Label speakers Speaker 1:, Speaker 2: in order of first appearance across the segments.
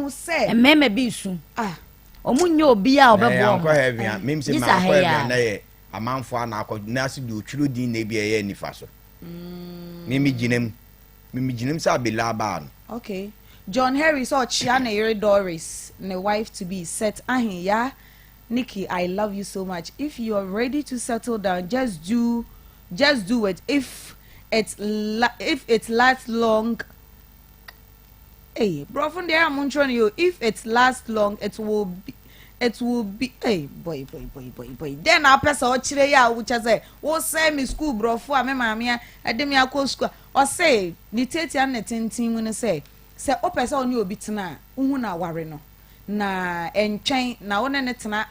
Speaker 1: Wohu sɛ.
Speaker 2: Mmarima bi resu.
Speaker 1: Ah.
Speaker 2: Wɔn nyɛ obi a ɔbɛboa
Speaker 3: wɔn.
Speaker 2: Ɛɛ
Speaker 3: ankɔ heaven a mim sɛ
Speaker 2: Gye
Speaker 3: ma
Speaker 2: sɛ
Speaker 3: ankɔ
Speaker 2: ha yi
Speaker 3: heaven a
Speaker 2: a.
Speaker 3: na yɛ amanfoɔ a na akɔ na ase deɛ otwiri din na ebi ɛyɛ nifa so. Mimi gyina mu mimi gyina mu sɛ abela abaa no.
Speaker 1: Okay. John Henry sɛ ɔkyea ne yere Doris, ne wife to be, Seth Ahen, ya Nikki, I love you so much. If you are ready to settle down, just do it. If it lasts long, hey, brɔfo deɛ a mo ntwerɛ no yo. If it lasts long, it will be. Hey, boy, boy, boy, boy, boy. Then apɛ sɛ ɔkyerɛ yi a wokyɛ sɛ wosɛn mi school brɔfo a me maame a ɛde mi akɔ school a ɔsɛ ne tietia ne tenten mu ne sɛ wopɛ sɛ ɔne obi tena a, wohu na aware no na ɛntwɛn na wo ne ne tena,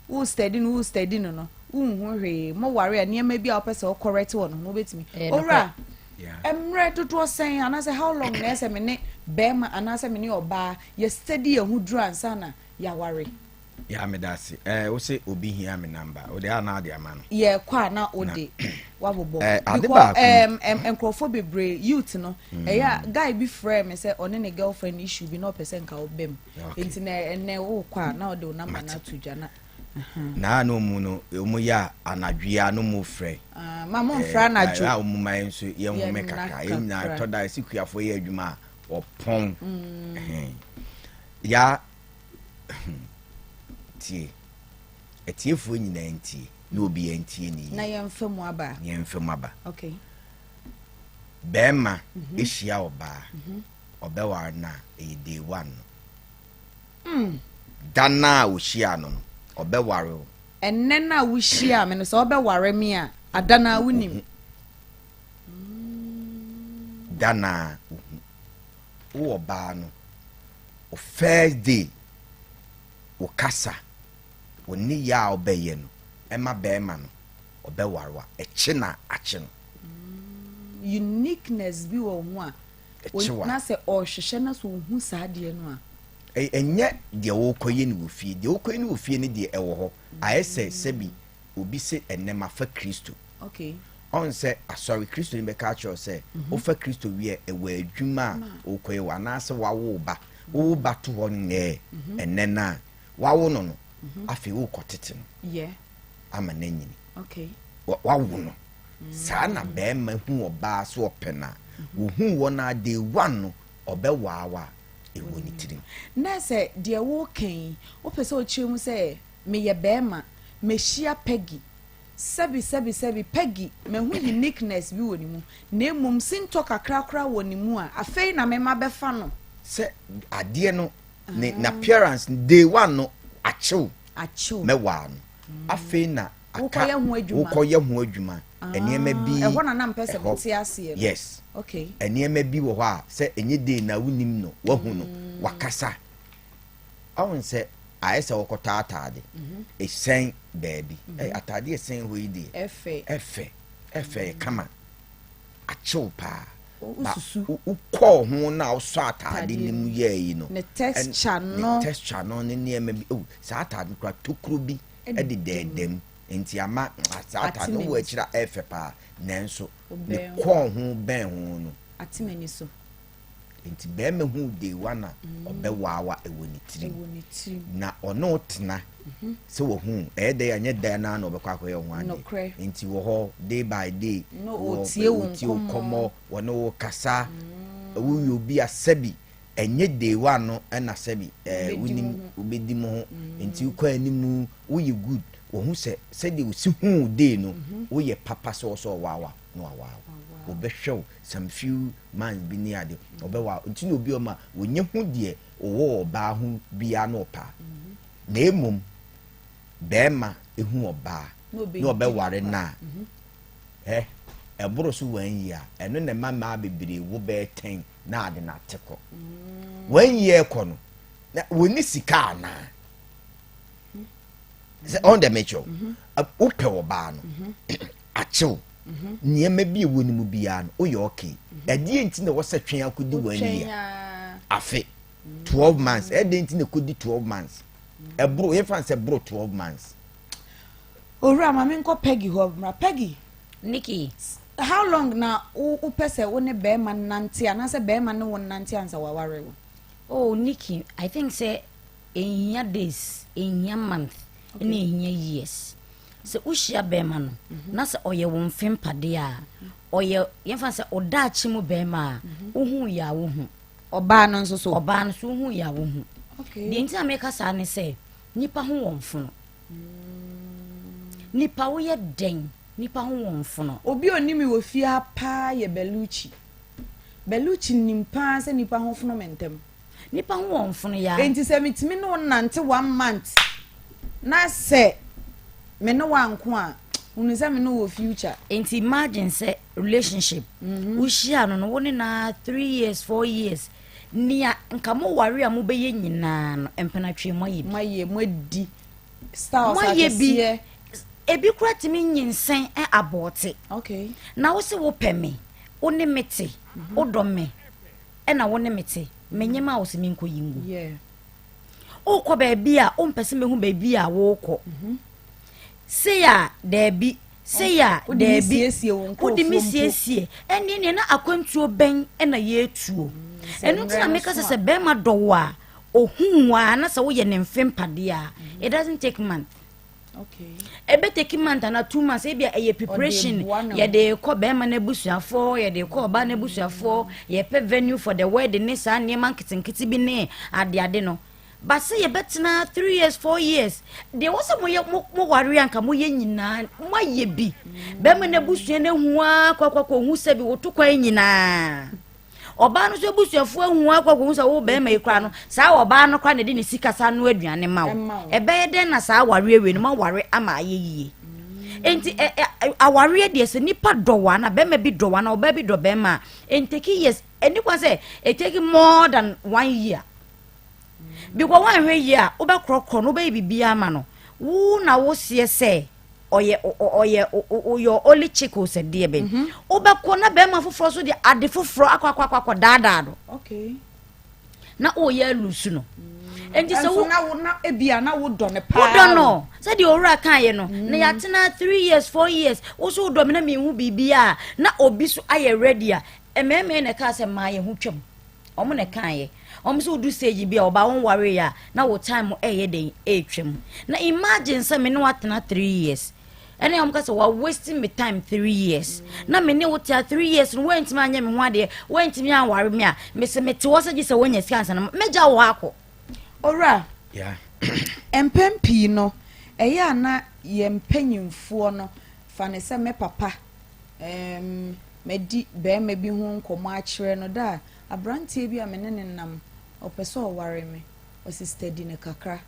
Speaker 1: wo steady no, wo steady no, wonhu hwee. Mo ware a, nneɛma bi a wopɛ sɛ wokɔrɛte wɔ no ho wobɛtumi.
Speaker 2: Ɛyɛ.
Speaker 1: Owura, mmerɛ dodoɔ sɛn anaasɛ how long na ɛsɛ me ne bɛrima anaasɛ me ne ɔbaa yɛ steady yɛn ho duru ansa na yɛaware?
Speaker 3: Ya, meda ase. Wo sɛ obi hia me number, wode a na ade ama no.
Speaker 1: Yɛkɔ a na wode wabobɔ.
Speaker 3: Ade
Speaker 1: Because
Speaker 3: baako.
Speaker 1: Nkurɔfoɔ bebree, youth no, ɛyɛ a guy bi frɛ me sɛ ɔne ne girlfriend issue bi na ɔpɛ sɛ nka wobɛ mu. Nti na ɛnɛ wokɔ a na ɔde wo number no ato dwa na
Speaker 3: Na na ɔmu no ɔmu yɛ a anadwo yi a no mu frɛ.
Speaker 1: Ah, ma mo mfrɛ anadwo.
Speaker 3: A ɔmu ma yɛn nso yɛn home
Speaker 1: Yɛn
Speaker 3: kakra.
Speaker 1: nna
Speaker 3: Yɛn nyinaa
Speaker 1: kakra.
Speaker 3: tɔ da ɛsi kuafoɔ yɛ adwuma a wɔpɔn. Ɛhɛn. Ya, tie, atiefoɔ nyinaa ntie na obi yɛn ntie ne
Speaker 1: Na
Speaker 3: yie.
Speaker 1: Yɛmfa mu aba.
Speaker 3: Yɛmfa mu aba. Bɛrima ehyia ɔbaa ɔbɛware no a, ɛyɛ day one no da na a ohyia no, ɔbɛware o.
Speaker 1: Ɛnɛ no a wohyia me no, sɛ wobɛware me a, ada no a wonim.
Speaker 3: Da na ohu wowɔ ɔbaa no o, first day, wo kasa, wo ne yɛ a ɔbɛyɛ no ɛma bɛrima no ɔbɛware wa ɛkye na akye no.
Speaker 1: Uniqueness bi wɔ ho a
Speaker 3: ɛkye wa.
Speaker 1: Na sɛ ɔhwehwɛ na sɛ ohu saa adeɛ no a.
Speaker 3: Ɛnyɛ deɛ wɔrekɔyɛ no wɔ fie, deɛ wɔrekɔyɛ no wɔ fie no deɛ ɛwɔ hɔ ayɛ sɛ sɛbi obi sɛ ɛnɛ mafa Kristo. Ɔn sɛ asɔre Kristo ni bɛka akyerɛ wo sɛ wofa Kristo wie a, ɛwɔ adwuma a wokɔyɛ wɔ anaasɛ wawo wo ba, wowo ba to hɔ nyɛɛ ɛnɛ no a wawo no, afei wokɔ tete no ama no anyini. Wawo no saa na bɛrima hu ɔbaa so ɔpɛ no a, wohu wɔ no a, day one no ɔbɛwaawa a ɛwɔ ne tirim.
Speaker 1: Na sɛ deɛ woka yi, wopɛ sɛ ɔkyerɛ mu sɛ meyɛ bɛrima mehyia Peggy, sɛbi sɛbi sɛbi, Peggy mahu uniqueness bi wɔ ne mu na mmom sintɔ kakra koraa wɔ ne mu a, afei na mema bɛfa no.
Speaker 3: Sɛ adeɛ no ne n'appearance day one no akyew.
Speaker 1: Akyew.
Speaker 3: Mɛwaa no afei na aka.
Speaker 1: Wokɔyɛ ho adwuma.
Speaker 3: Wokɔyɛ ho adwuma, nneɛma bi.
Speaker 1: Ɛhɔ na na mpɛ sɛ
Speaker 3: ɛhɔ.
Speaker 1: mete aseɛ no.
Speaker 3: Yes. Nneɛma bi wɔ hɔ a sɛ ɛnyɛ day na wonim no, wahu no, wakasa ɔhun sɛ ayɛ sɛ wɔkɔtɔ ataade ɛsɛn baabi. Ɛ, ataade ɛsɛn hɔ yi deɛ
Speaker 1: ɛfɛ.
Speaker 3: Ɛfɛ, ɛfɛ, yɛ kama, akyew paa. Ba
Speaker 1: wosusu
Speaker 3: wokɔɔ ho na wosɔ ataade
Speaker 1: Ataade
Speaker 3: no mu yɛɛ yi no
Speaker 1: ne texture no
Speaker 3: ne texture no ne nneɛma bi oh, saa ataade no kora tokuro bi ɛde dɛɛdɛm nti ama saa ataade no
Speaker 1: Ate
Speaker 3: wɔ
Speaker 1: m'ani.
Speaker 3: akyire a ɛfɛ paa, nanso ne
Speaker 1: Wobɛn ho.
Speaker 3: kɔɔ ho bɛn ho no
Speaker 1: ate m'ani so.
Speaker 3: Nti bɛrima hu day one a ɔbɛwaawa ɛwɔ ne tirim.
Speaker 1: Ɛwɔ ne tirim.
Speaker 3: Na ɔne wo tena sɛ wɔhu ɛyɛ dɛ anyɛ dan naa na ɔbɛkɔ akɔyɛ ho adeɛ. Nti wɔ hɔ day by day
Speaker 1: Na ɔtie wo
Speaker 3: ɔtie wo
Speaker 1: nkɔmmɔ.
Speaker 3: nkɔmmɔ, wɔne wo kasa, woyɛ obi a sɛbi ɛnyɛ day one no ɛna sɛbi
Speaker 1: Wobɛdi
Speaker 3: wonim
Speaker 1: mo ho.
Speaker 3: Wobɛdi mo ho nti wokɔ animu woyɛ good, wɔhu sɛ sɛdeɛ wosi hu day no woyɛ papa sɛ wɔ sɛ ɔwaawa na wawaawa, wɔbɛhwɛ wo some few months bi ne ade ɔbɛwa. Nti na obi ɔma wɔnyɛ hu deɛ ɔwɔ ɔbaa ho biara na ɔpaa na emom bɛrima ehu ɔbaa
Speaker 1: Na ɔbɛdi
Speaker 3: na ɔbɛware
Speaker 1: nipa.
Speaker 3: Na ɛboro so wɔn yi a ɛno na ɛma mmaa bebree wo bɛyɛ 10 na ade na ate kɔ wɔn yi ɛkɔ no na wɔn ni sika anaa sɛ ɔn dɛm ɛkyɛw wopɛ ɔbaa no akyew nneɛma bi a ɛwɔ ne mu biara no woyɛ okay, ɛdeɛ nti na wɔsɛ twɛn akɔdi wɔn yi
Speaker 1: wotwɛn
Speaker 3: a
Speaker 1: a
Speaker 3: afe 12 months, ɛdeɛ nti na ɛkɔdi 12 months, ɛboro yɛfa sɛ boro 12 months.
Speaker 1: Owura, ma menkɔ Peggy hɔ mmra. Peggy.
Speaker 2: Nikki.
Speaker 1: How long na wopɛ sɛ wo ne bɛrima nante anaasɛ bɛrima ne wo nante ansa waware wo?
Speaker 2: Oh Nikki, I think sɛ ɛnhia days, ɛnhia month, ɛna ɛnhia years. Sɛ wohyia bɛrima no na sɛ ɔyɛ wo mfe mpadeɛ a, ɔyɛ yɛmfa sɛ ɔdaakye mu bɛrima a, wohu yɛ a wohu.
Speaker 1: Ɔbaa no nso so.
Speaker 2: Ɔbaa no so wohu yɛ a wohu. Deɛ nti a meka saa ne sɛ, nipa ho wɔ mfono. Nipa woyɛ dɛn, nipa ho wɔ mfono.
Speaker 1: Obi a ɔnim me wɔ fie ha paa yɛ Bellucci. Bellucci nim paa sɛ nipa ho fono me ntɛm.
Speaker 2: Nipa ho wɔ mfono yaa.
Speaker 1: Enti sɛ metumi ne wo nante one month na sɛ me ne wo anko a, hunu sɛ me ne wo wɔ future.
Speaker 2: Enti imagine sɛ relationship wohyia no no wo ne no ara 3 years 4 years nea nka mo ware a mobɛyɛ nyinaa no mpenatwe moayɛ bi.
Speaker 1: Moayɛ, moadi styles
Speaker 2: Moayɛ bi.
Speaker 1: akɛseɛ.
Speaker 2: Ebi koraa tumi nyinsɛn abɔɔte. Na wo se wopɛ me, wo ne me te, wodɔ me, ɛna wo ne me te, menyem a wo se menkɔ yi ngu. Wokɔ baabi a wompɛ sɛ mehu baabi a wokɔ. Sei a daabi, sei a
Speaker 1: Wode me
Speaker 2: daabi.
Speaker 1: siesie wo
Speaker 2: Wode me
Speaker 1: nkurɔfoɔ mpo.
Speaker 2: siesie. Ɛnneɛ neɛ na akwantuo bɛn na yɛretuo.
Speaker 1: Sɛ
Speaker 2: Ɛno nti na
Speaker 1: mmerɛ no
Speaker 2: meka sɛ
Speaker 1: so a.
Speaker 2: sɛ bɛrima dɔ wo a, ohuu wo a na sɛ woyɛ ne mfe mpadeɛ a, it doesn't take month. Ebe take month ana 2 months, ebi a ɛyɛ preparation.
Speaker 1: boa ne ho.
Speaker 2: Yɛde kɔ bɛrima no abusuafoɔ, yɛde kɔ ɔbaa no abusuafoɔ, yɛpɛ venue for the wedding ne saa nneɛma nketenkete bi ne adeade no. But sɛ yɛbɛtena 3 years 4 years deɛ wɔ sɛ moyɛ mo ware anka moyɛ nyinaa moayɛ bi, bɛrima no abusua no ahu a kɔkɔkɔ hu sɛ bi woto kwan nyinaa, ɔbaa no nso abusuafoɔ ahu akɔ akɔhu sɛ wo bɛrima yi koraa no, saa ɔbaa no koraa na ɛde ne sika sa no aduane ma wo.
Speaker 1: Ɛma wo.
Speaker 2: Ɛbɛyɛ dɛn na saa awareɛ wei no moaware ama ayɛ yie? Enti awareɛ deɛ, sɛ nipa dɔ wo ana bɛrima bi dɔ wo ana ɔbaa bi dɔ bɛrima a, ɛntake years. Ɛni kwan sɛ it take more than one year, because woanhwɛ yie a, wobɛkorɔkorɔ no, wobɛyɛ biribiara ama no, wo na woseɛ sɛ ɔyɛ ɔyɛ ɔyɛ only chick o, sɛ deɛ bɛn wobɛkɔ na bɛrima foforɔ so de ade foforɔ akɔ akɔ akɔ akɔ daadaa no na ɔyɛ alose no. Nti sɛ wo
Speaker 1: Ɛnso na wo na ebia na wo dɔ ne paa.
Speaker 2: Wodɔ no sɛdeɛ owura kaeɛ no na yɛatena 3 years 4 years, wo so wodɔ me na mehu biribi a na obi so ayɛ ready a, mmarima na ɛkaa sɛ mmaa yɛ ho twam. Ɔmo na ɛkaeɛ, ɔmo sɛ wodu stage bi a ɔbaa wɔn ware a na wo time ɛyɛ den ɛretwam. Na imagine sɛ me ne watena 3 years, ɛne ɔmo ka sɛ wa wasting me time 3 years na me ne wo tea 3 years no, wɔntumi anyɛ me ho adeɛ, wɔntumi anware me a, mese mete hɔ sɛ gye sɛ wɔnya sika ansa na mɛgya wo hɔ akɔ.
Speaker 1: Owura, mpɛn pii no, ɛyɛ a na yɛn mpanyinfoɔ no fa ne sɛ me papa madi bɛrima bi ho nkɔmmɔ akyerɛ no da a aberanteɛ bi a me ne ne nam, ɔpɛ sɛ ɔware me, ɔsi steady ne kakra,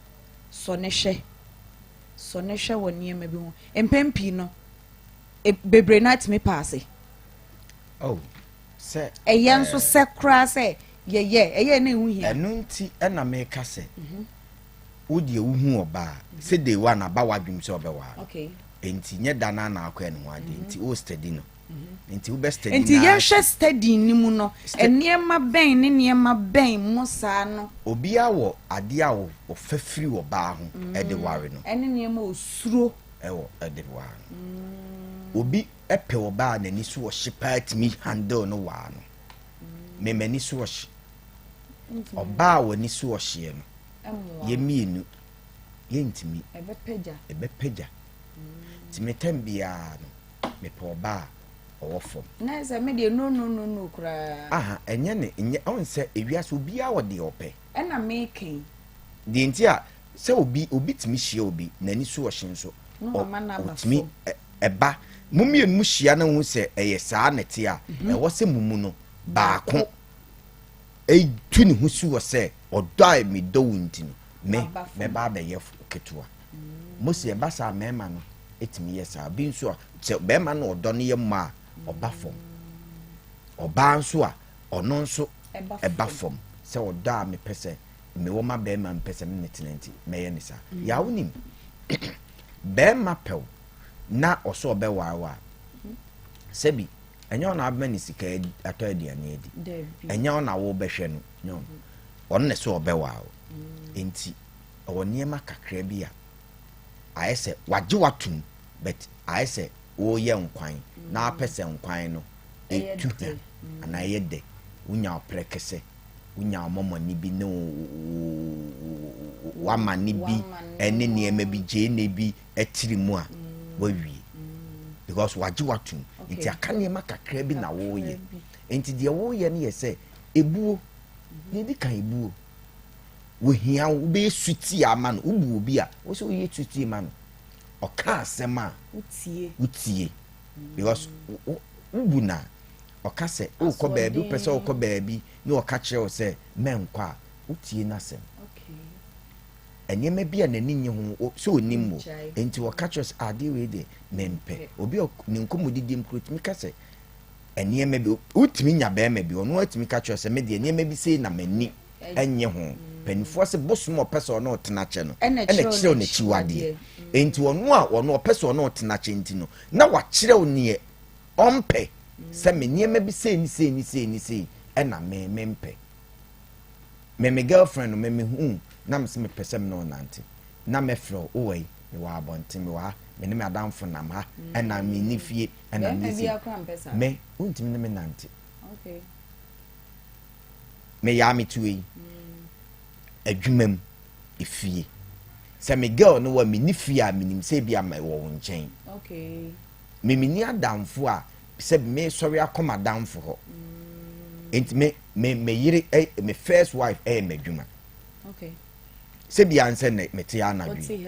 Speaker 1: sɔ ne hwɛ, sɔ ne hwɛ wɔ nneɛma bi ho. Mpɛn pii no, bebree no atumi paase.
Speaker 3: Oh, sɛ
Speaker 1: ɛyɛ nso sɛ koraa sɛ yɛyɛ ɛyɛ ne ho hia.
Speaker 3: Ɛno nti ɛna meka sɛ wo deɛ wohu ɔbaa sɛ day one aba w'adwom sɛ ɔbɛwaa no. Nti nyɛ da no ana akɔɛ ne ho adeɛ nti wo steady no, nti wobɛ steady
Speaker 1: Nti
Speaker 3: naa
Speaker 1: yɛhwɛ steady ni mu no, nneɛma bɛn ne nneɛma bɛn mo saa no?
Speaker 3: Obiara wɔ adeɛ a ɔfa firi ɔbaa ho ɛde ware no.
Speaker 1: Ɛne nneɛma osuro.
Speaker 3: Ɛwɔ ɛde ware no. Obi ɛpɛ ɔbaa n'ani so ɔhye paa tumi handle no waa no. Me m'ani so ɔhye, ɔbaa a w'ani so ɔhyeɛ no,
Speaker 1: ɛmmoa.
Speaker 3: Yɛ mmienu yɛntumi.
Speaker 1: Ɛbɛpɛgya.
Speaker 3: Ɛbɛpɛgya, nti me tɛm biara no mepɛ ɔbaa a ɔwɔ fam.
Speaker 1: Na sɛ me deɛ, no, no, no, no koraa.
Speaker 3: Aha, ɛnyɛ ne nyɛ ɔn sɛ ewiase obiara wɔ deɛ ɔpɛ.
Speaker 1: Ɛna meka.
Speaker 3: Deɛ nti a sɛ obi tumi hyia obi n'ani so ɔhye nso
Speaker 1: Na wama no aba
Speaker 3: ɔtumi
Speaker 1: fam.
Speaker 3: Ɛba mo mmienu mu hyia na ho sɛ ɛyɛ saa na ɛte a, ɛwɔ sɛ mo mu no baako etu ne ho si wɔ sɛ ɔdɔ a medɔ wo nti no me
Speaker 1: Aba fam.
Speaker 3: mɛba abɛyɛ ketewa mosi. Ɛba saa, mmarima no etumi yɛ saa bi nso a, sɛ bɛrima no ɔdɔ no yɛ mma a, ɔba fam. Ɔbaa nso a, ɔno nso
Speaker 1: ɛba
Speaker 3: ɛba
Speaker 1: fam.
Speaker 3: Fam sɛ ɔdɔ a mepɛ sɛ mewɔ ma bɛrima, mpɛ sɛ mene tena nti mɛyɛ ne saa. Yawo nim bɛrima pɛw na ɔsɛ ɔbɛware wo a, sɛbi ɛnyɛ ɔna abɛma ne sika atɔ aduane adi.
Speaker 1: Dabi.
Speaker 3: Ɛnyɛ ɔna wobɛhwɛ no, nyɛ ɔno. Ɔno na sɛ ɔbɛware wo nti ɛwɔ nneɛma kakra bi a ayɛ sɛ wagye watom, but ayɛ sɛ wɔreyɛ nkwan na apɛ sɛ nkwan no
Speaker 1: Ɛyɛ
Speaker 3: ɛtu
Speaker 1: dɛ.
Speaker 3: hwa anaa ɛyɛ dɛ, wonya ɔprɛ kɛsɛ. Wonya wo mɔmɔne bi ne wo w'amane bi ne nneɛma bi gyeene bi tiri mu a, wawie. Because wagye w'atom. Nti aka nneɛma kakra bi na woyɛ. Nti deɛ woyɛ no yɛ sɛ ebuo. Deɛ edi kan ebuo. Wohia wo, wobɛyɛ sutie ama no. Wobu obi a, wo sɛ woyɛ sutie ma no. Ɔka asɛm a, wotie. Because wobu no a, ɔka sɛ wokɔ baabi, wopɛ sɛ wokɔ baabi na ɔka kyerɛ wo sɛ mɛnkɔ a, wotie n'asɛm. Nneɛma bi a n'ani nye ho sɛ onim wo, nti ɔka kyerɛ sɛ adeɛ wei deɛ mempɛ. Obi a ne nkɔmmɔdidie mu kuro tumi ka sɛ nneɛma bi, wotumi nya bɛrima bi, ɔno atumi ka kyerɛ sɛ me deɛ nneɛma bi sei na m'ani nye ho. Mpanimfoɔ sɛ bosom a ɔpɛ sɛ ɔne ɔtena kyɛ no ɛna kyerɛw n'akyiwadeɛ. Nti ɔno a ɔno ɔpɛ sɛ ɔne ɔtena kyɛ nti no, na wakyerɛw neɛ ɔmpɛ sɛ me nneɛma bi sei ne sei ne sei ne sei ɛna me mempɛ. Me me girlfriend no me me hu na me sɛ mepɛ sɛ me ne ɔnante na mɛfrɛ wo wowɔ yi mewɔ abɔnten mewɔ ha me ne me adamfo nam ha ɛna me ne fie ɛna me sei me wontumi ne me nante me yaa me tuo yi adwuma mu efie sɛ me girl no wɔ me ne fie a menim sɛ ebi ama wɔ wo nkyɛn. Me menni adamfo a sɛ mesɔre akɔ m'adamfo hɔ. Nti me me me yere eh, me first wife ɛyɛ m'adwuma.
Speaker 1: Okay.
Speaker 3: Sɛ bia nsɛ nɛ mete ha anadwo yi.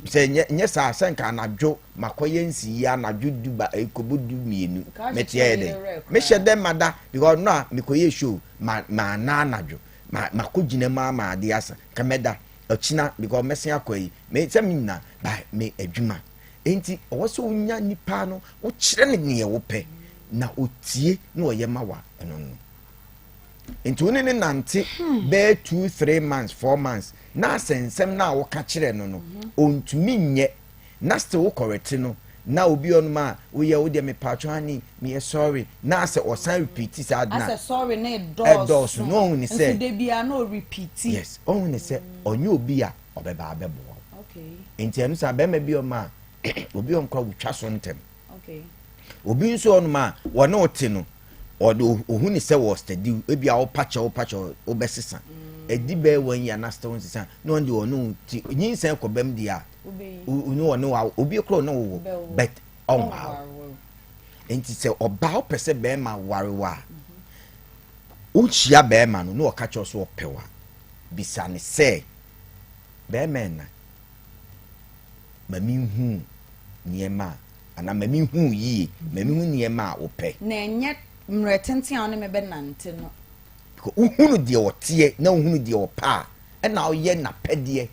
Speaker 3: Sɛ nyɛ nyɛ saa sɛ nka anadwo makɔyɛ nsi yi anadwo du ba ekobo eh, 12 mete ɛyɛ dɛ. Mehyɛ dɛ mada because no a mekɔyɛ show ma ma na anadwo ma makɔ gyina mu ama ade asa ka mɛda ɔkyina because mɛsen akɔ yi me sɛ me nyina ba me adwuma. Enti ɔwɔ sɛ wonya nipa no, wokyerɛ no neɛ wopɛ na ɔtie na ɔyɛ ma wa ɛno no. Nti wo ne ne nante hmm. bɛyɛ 2, 3 months, 4 months na asɛnsɛm no a woka kyerɛ no no ɔntumi nyɛ na still wo kɔrɛte no na obi ɔnom a woyɛ wo deɛ mepatwo ane meyɛ sorry na asɛ ɔsan repeat saa
Speaker 1: na asɛ sorry na ɛdɔɔso
Speaker 3: na ɔhu ne sɛ
Speaker 1: nso de bia na ɔrepeat.
Speaker 3: Yes, ɔhu ne sɛ ɔnyɛ obi a ɔbɛba abɛboa wo. Nti ɛno saa bɛrima bi ɔma a obi ɔnkɔ a wotwa so ntɛm. Obi nso ɔnom a wɔne ɔte no ɔde ohu ne sɛ wɔ steady ebi a ɔpa kyɛw ɔpa kyɛw ɔbɛsesa ɛdi bɛyɛ wɔn yi ana still nsesa na ɔno deɛ ɔne ti nyinsɛn kɔ bɛm deɛ a ɔne ɔne wa obi koro ɔne wɔ but ɔnwa nti sɛ ɔbaa ɔpɛ sɛ bɛrima ware wa wohyia bɛrima no na ɔka kyerɛ so ɔpɛ wa bisa ne sɛ bɛrima ɛna ma menhu nneɛma a anaa ma menhu yie ma menhu nneɛma a wopɛ.
Speaker 1: Na ɛnyɛ mmerɛ tenten a wo ne me bɛnante no.
Speaker 3: Wohunu deɛ ɔteɛ na wohunu deɛ ɔpɛ a ɛna ɔyɛ n'apɛdeɛ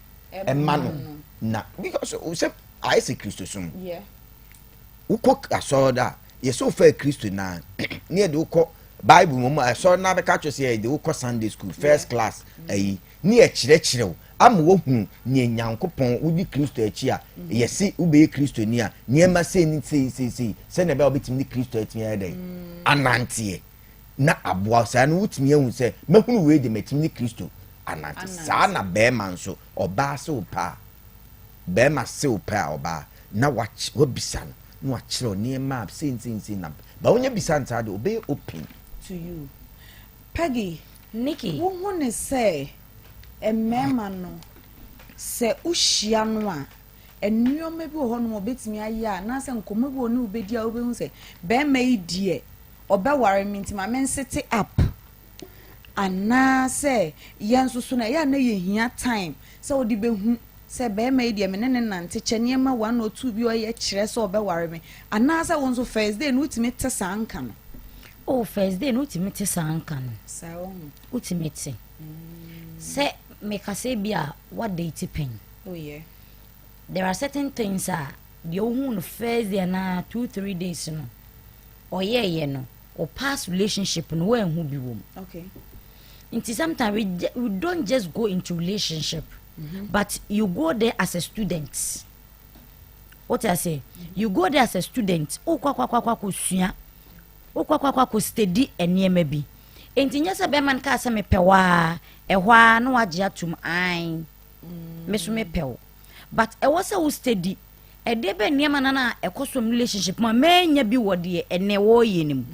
Speaker 3: ɛma no na because sɛ ayɛ sɛ Kristosom wokɔ asɔre da a yɛsɛ wofa Kristo na ne yɛde wokɔ Bible mu asɔre na bɛka kyerɛ sɛ yɛde wokɔ Sunday school first class ayi ne yɛkyerɛkyerɛ wo ama woahu nea Nyankopɔn, wodi Kristo akyi a, yɛse wobɛyɛ Kristoni a, nneɛma sei ne sei sei sei, sɛnea ɛbɛyɛ a wobɛtumi ne Kristo atumi ayɛ dɛn? Ananteɛ. Na aboa saa no wotumi ahu sɛ, mahunu wei de matumi ne Kristo anante. Saa na bɛrima nso, ɔbaa se wo pɛ a, bɛrima se wo pɛ a ɔbaa, na wabisa no, na wakyerɛ wo nneɛma a sei sei sei na, ba wonya bisa no saa de, ɔbɛyɛ open.
Speaker 1: To you. Peggy,
Speaker 2: Nikki.
Speaker 1: Wohu no sɛ mmarima no, sɛ wohyia no a, nneɛma bi wɔ hɔnom a ɔbɛtumi ayɛ a, anaasɛ nkɔmmɔ bi wɔ ne wobɛdi a wobɛhu sɛ barima yi deɛ ɔbɛware me nti ma mensete up. Anaasɛ yɛn nso so no ɛyɛ a na yɛhia time sɛ wode bɛhu sɛ barima yi deɛ me ne ne nante kyɛ nneɛma 1 or 2 bi ɔyɛ kyerɛ sɛ ɔbɛware me anaasɛ wo nso first day no wotumi te saa nka no.
Speaker 2: Oh, first day no wotumi te saa nka no.
Speaker 1: Saa wɔn.
Speaker 2: Wotumi te. Sɛ mekasa bi a wadate pɛn.
Speaker 1: Oh yeah.
Speaker 2: There are certain things a deɛ wohu no first day anaa 2, 3 days no ɔyɛɛyɛ no o past relationship no wɔanhu bi wɔ mu. Nti sometimes we don't just go into relationship but you go there as a student. What I say? You go there as a student. Wokɔ akɔ akɔ akɔ sua. Wokɔ akɔ akɔ akɔ steady nneɛma bi. Nti nyɛ sɛ bɛrima no kaa sɛ mepɛ wo a ɛhɔ a na wagye atum an. Me so mepɛ wo. But ɛwɔ sɛ wo steady. Ɛdeɛ bɛ nneɛma na na ɛkɔ so relationship mu a mɛnya bi wɔ deɛ ɛnɛ wɔreyɛ no mu.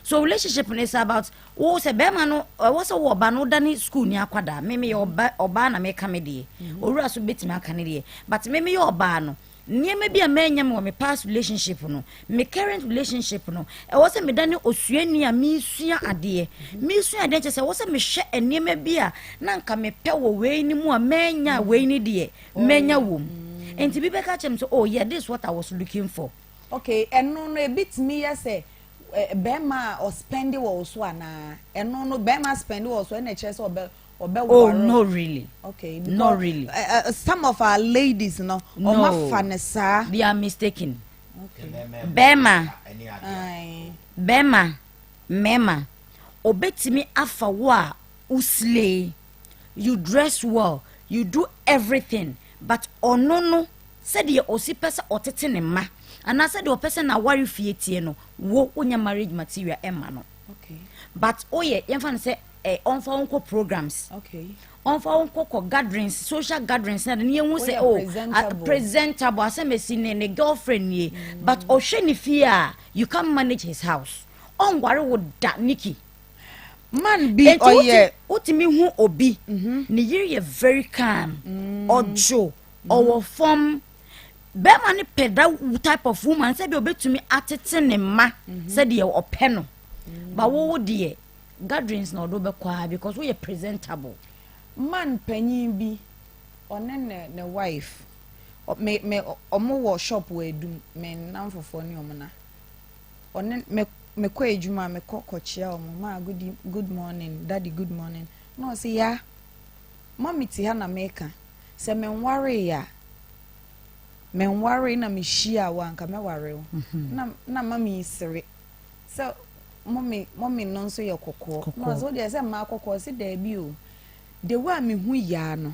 Speaker 2: So relationship no is about wo sɛ bɛrima no, ɛwɔ sɛ wo ɔba no wodane school ni akwadaa. Me meyɛ ɔba, ɔbaa na meka me deɛ. Owura so bɛtumi aka ne deɛ, but me meyɛ ɔbaa no, nneɛma bi a manya me wɔ me past relationship no, me current relationship no, ɛwɔ sɛ medane osuani a mesua adeɛ. Mesua adeɛ kyɛ sɛ ɛwɔ sɛ mehwɛ nneɛma bi a na nka mepɛ wɔ wei no mu a manya wei no deɛ manya wɔ mu. Nti bi bɛka kyerɛ me sɛ, "Oh yeah, this is what I was looking for."
Speaker 1: Okay, ɛno no ebi tumi yɛ sɛ bɛrima a ɔspend wɔ wo so anaa? Ɛno no bɛrima spend wɔ wo so ɛna ɛkyerɛ sɛ ɔbɛ
Speaker 2: Oh, no, really. Not really.
Speaker 1: Some of our ladies no, ɔma fa ne saa.
Speaker 2: They are mistaken. Bɛrima, bɛrima, mɛrima obetumi afa wo a woslay, you dress well, you do everything, but ɔno no, sɛdeɛ ɔsi pɛ sɛ ɔtete ne mma anaa sɛdeɛ ɔpɛ sɛ n'aware fie tie no, wo wonya marriage material ɛma no. But woyɛ, yɛmfa no sɛ ɔmfa wo nkɔ programs, ɔmfa wo nkɔ kɔ gatherings, social gatherings, na ne yɛhu sɛ, oh,
Speaker 1: presentable.
Speaker 2: Presentable, asɛm esi ne girlfriend nie, but ɔhwɛ ne fie a, you can manage his house, ɔnware wo da, Nikki.
Speaker 1: Man bi ɔyɛ
Speaker 2: wotumi hu obi ne yere yɛ very calm, ɔdwo, ɔwɔ fam, bɛrima ne pɛ that type of woman sɛdeɛ obetumi atete ne mma sɛdeɛ ɔpɛ no. Ba wowo deɛ, gatherings na ɔde bɛkɔ a because woyɛ presentable.
Speaker 1: Man panyin bi, ɔne ne wife, me ɔmo wɔ shop wɔ Edum. Me nam fofoɔ ne ɔmo na ɔne me mekɔ edwuma, mekɔ kɔkyea ɔmo, "Ma, good morning, daddy, good morning." Na ɔsi ya, "Mami te ha na meka sɛ menware ya, menware na mehyia wo anka mɛware wo." Na mami sere sɛ mɔmi no nso yɛ kɔkɔɔ. Na ɔsɛ wodeɛ sɛ mmaa kɔkɔɔ. Ɔsi daabi o, the way a mehu yaa no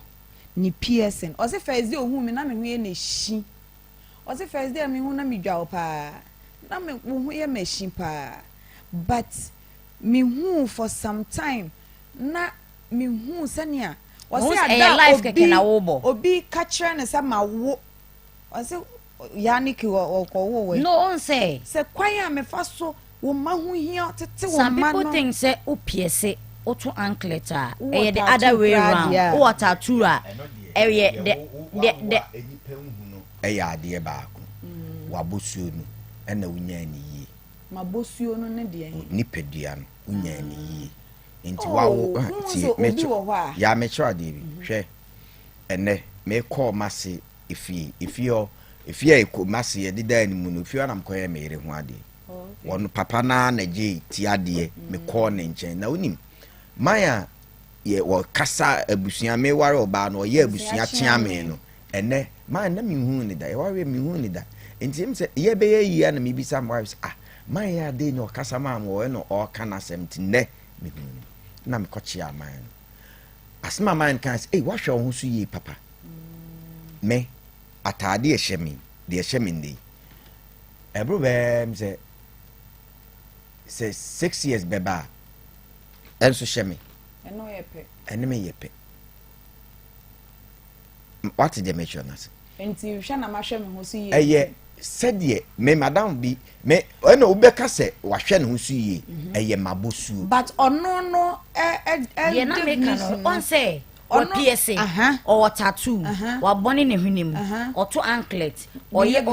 Speaker 1: ne piercing. Ɔsi first day ohun mi na me ho yɛ n'ehyi. Ɔsi first day a mehu na me dwa wo paa na me wo ho yɛ m'ehyi paa, but mehu for some time na mehu sɛnea
Speaker 2: ɔsi ada obi
Speaker 1: obi ka kyerɛ ne sɛ ma wo. Ɔsi yannick ɔkɔwo wɛ.
Speaker 2: No, ɔn sɛ.
Speaker 1: Sɛ kwan a mefa so wo ma ho hia tete wo ma no.
Speaker 2: Some people think sɛ o pierce, woto anklet a, ɛyɛ the other way round. Wowɔ tattoo a, ɛyɛ the.
Speaker 3: Ɛyɛ adeɛ baako, wabosuo no ɛna wonya ne yie.
Speaker 1: Mabosuo no ne deɛ?
Speaker 3: Nipadua no, wonya ne yie nti wawo tie mekyerɛ ya, mekyerɛ adeɛ bi. Hwɛ, ɛnɛ mekɔɔ mase efie, efie hɔ, efie a eko mase yɛde da anim no, efie hɔ na mekɔyɛ me yere ho adeɛ. Wɔn papa naa na gye ti adeɛ. Mekɔɔ ne nkyɛn na wonim man a yɛ wɔkasa abusua. Meware ɔbaa no, ɔyɛ abusua kyea me no. Ɛnɛ man na mehu ne da, yɛware mehu ne da. Nti m sɛ yɛbɛyɛ yie na mebisa my wife sɛ, "Ah, man yɛ ade na ɔkasa maa mo ɔyɛ no ɔka n'asɛm?" Nti nnɛ mehu no na mekɔkyea man no. Asɛm a man no kan sɛ, "Ei, woahwɛ wo ho so yie papa." Me ataade ɛhyɛ me deɛ ɛhyɛ me nnɛ yi, ɛboro bɛɛ m sɛ 6 years bɛba a, ɛnso hyɛ me. Ɛne me yɛ pɛ. Wate deɛ mekyerɛ no ase?
Speaker 1: Nti hwɛ na mahwɛ me ho so yie.
Speaker 3: Ɛyɛ sɛdeɛ me madam bi me ɛna wobɛka sɛ wahwɛ ne ho so yie, ɛyɛ mabosuo.
Speaker 1: But ɔno no ɛ ɛ ɛ
Speaker 2: Deɛ na meka no, ɔn sɛ wapierce, ɔwɔ tattoo, wabɔne ne hwenem, ɔto anklet, ɔyɛ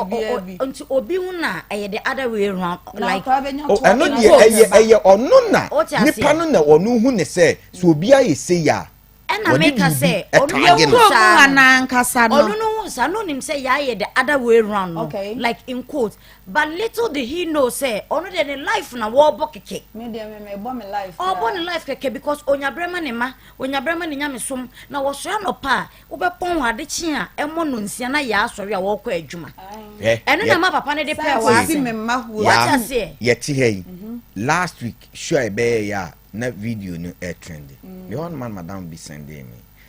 Speaker 2: nti obi hu na ɛyɛ the other way round, like.
Speaker 3: Ɛno deɛ ɛyɛ ɔno na nipa no na ɔno hu ne sɛ obi ayɛ se yɛ a.
Speaker 2: Ɛna meka sɛ ɔno
Speaker 1: yɛ
Speaker 2: hu saa
Speaker 1: no
Speaker 2: ɔno no hu saa no nim sɛ yɛayɛ the other way round no, like in quote, but little did he know sɛ ɔno deɛ ne life na wɔrebɔ kɛkɛ.
Speaker 1: Me deɛ me bɔ me life.
Speaker 2: Ɔbɔ ne life kɛkɛ because onyabrɛma ne ma, onyabrɛma ne nyame som na wɔsɔre anɔpa a wobɛpɔn wɔ adekye a ɛmmɔ no 6 na yɛ asɔre a wɔrekɔ adwuma. Ɛno na ma papa no de pɛɛ wɔ ase. Wate aseɛ?
Speaker 3: Yɛte ha yi, last week show a ɛbɛyɛ yɛ a na video no ɛtrend me hɔ no ma madam bi send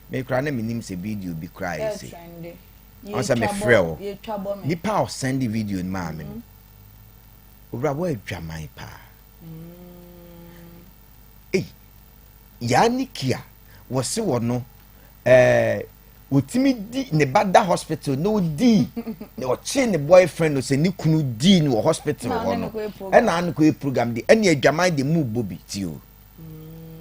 Speaker 3: me kora na menim sɛ video bi kora ayɛ sɛ ɔn sɛ mefrɛ wo nipa a ɔsend video no maa me no, owura wɔ adwaman paa. Ei, yaa ne kia wɔse wɔ no ɛɛ. Otumi di ne ba da hospital na odi na ɔkye ne boyfriend no sɛ ne kunu dii no wɔ hospital hɔ no, ɛna ano kɔyɛ program de ɛne adwaman de mu bɔ bi ti o,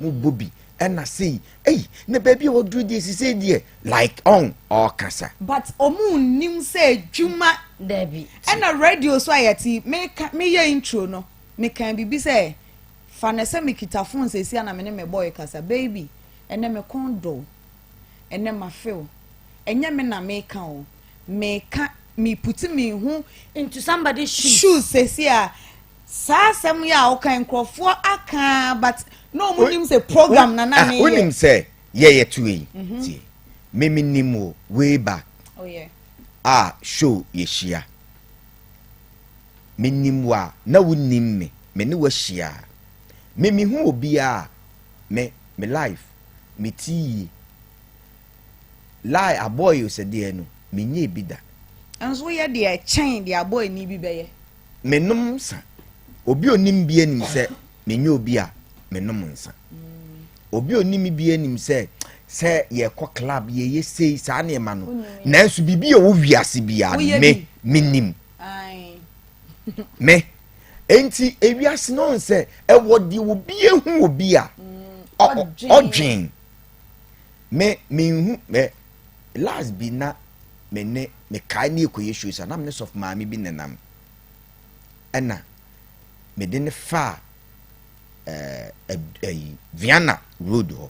Speaker 3: mu bɔ bi ɛna sei ɛyi na baabi a wɔduru deɛ sisei deɛ like ɔn ɔɔkasa.
Speaker 1: But ɔmo nnim sɛ adwuma.
Speaker 2: Dabi.
Speaker 1: Ɛna radio so a yɛte meka meyɛ intro no, mekaa biribi sɛ fa no sɛ mekita phone seesei a na me ne me boy kasa, baby ɛnɛ me kɔn dɔ wo. Ɛnɛ mafe wo. Ɛnyɛ me na meka o, meka me puti me ho
Speaker 2: into somebody's shoes.
Speaker 1: Shoes sɛsi a saa asɛm yi a woka nkurɔfoɔ aka, but na ɔmo nim sɛ program na na meyɛ.
Speaker 3: Wonim sɛ yɛyɛ to yi tie me me nim wo way back.
Speaker 1: Oh, yeah.
Speaker 3: A show yɛhyia me nim wo a na wonim me, me ne wahyia me me hu obiara me me life me ti yie lie abɔɔ yi sɛ deɛ no menyɛ bi da.
Speaker 1: Nso woyɛ deɛ ɛkyɛn deɛ abɔɔ ani bi bɛyɛ.
Speaker 3: Menom nsa. Obi onim bi anim sɛ menyɛ obi a menom nsa. Obi onim bi anim sɛ sɛ yɛkɔ club yɛyɛ sei saa nneɛma no, nanso biribi a ɛwɔ wiase biara
Speaker 1: Woyɛ
Speaker 3: me
Speaker 1: bi.
Speaker 3: menim.
Speaker 1: Ae.
Speaker 3: Me enti ewiase no sɛ ɛwɔ deɛ obi ehu obi a ɔdwen me menhu me last bi na me ne mekae ne ɛkɔyɛ show sa na me ne sɔfo maame bi nenam ɛna mede ne faa ɛɛ ɛyi Vienna road hɔ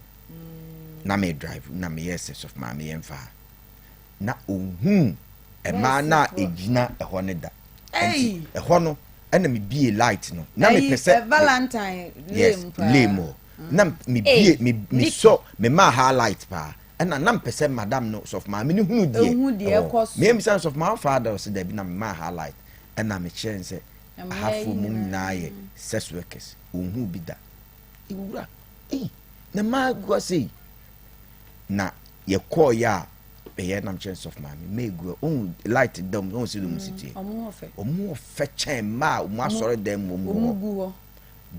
Speaker 3: na me drive na meyɛ sɛ sɔfo maame yɛn fa na ohun mmaa na egyina ɛhɔ ne da nti ɛhɔ no ɛna me bie light no na me pɛ sɛ
Speaker 1: Valentine.
Speaker 3: Yes, lame hɔ na me bie me me sɔ me maa ha light paa ɛna na mpɛ sɛ madam no sɔfo maame ne hunu deɛ ɛwɔ me emisa sɔfo maame fa ada ɔsɛ dɛbi na me maa ha light ɛna me kyerɛ nsɛ ahafo mu nyinaa yɛ sex workers, ohun bi da ewura eyi na maa gu ase yi na yɛkɔɔ yɛ a ɛyɛ nam kyerɛ sɔfo maame maa egu ohun light dam ohun sɛ ɔmo si tie ɔmo wɔ fɛ kyɛn mmaa ɔmo asɔre dan mu ɔmo gu hɔ,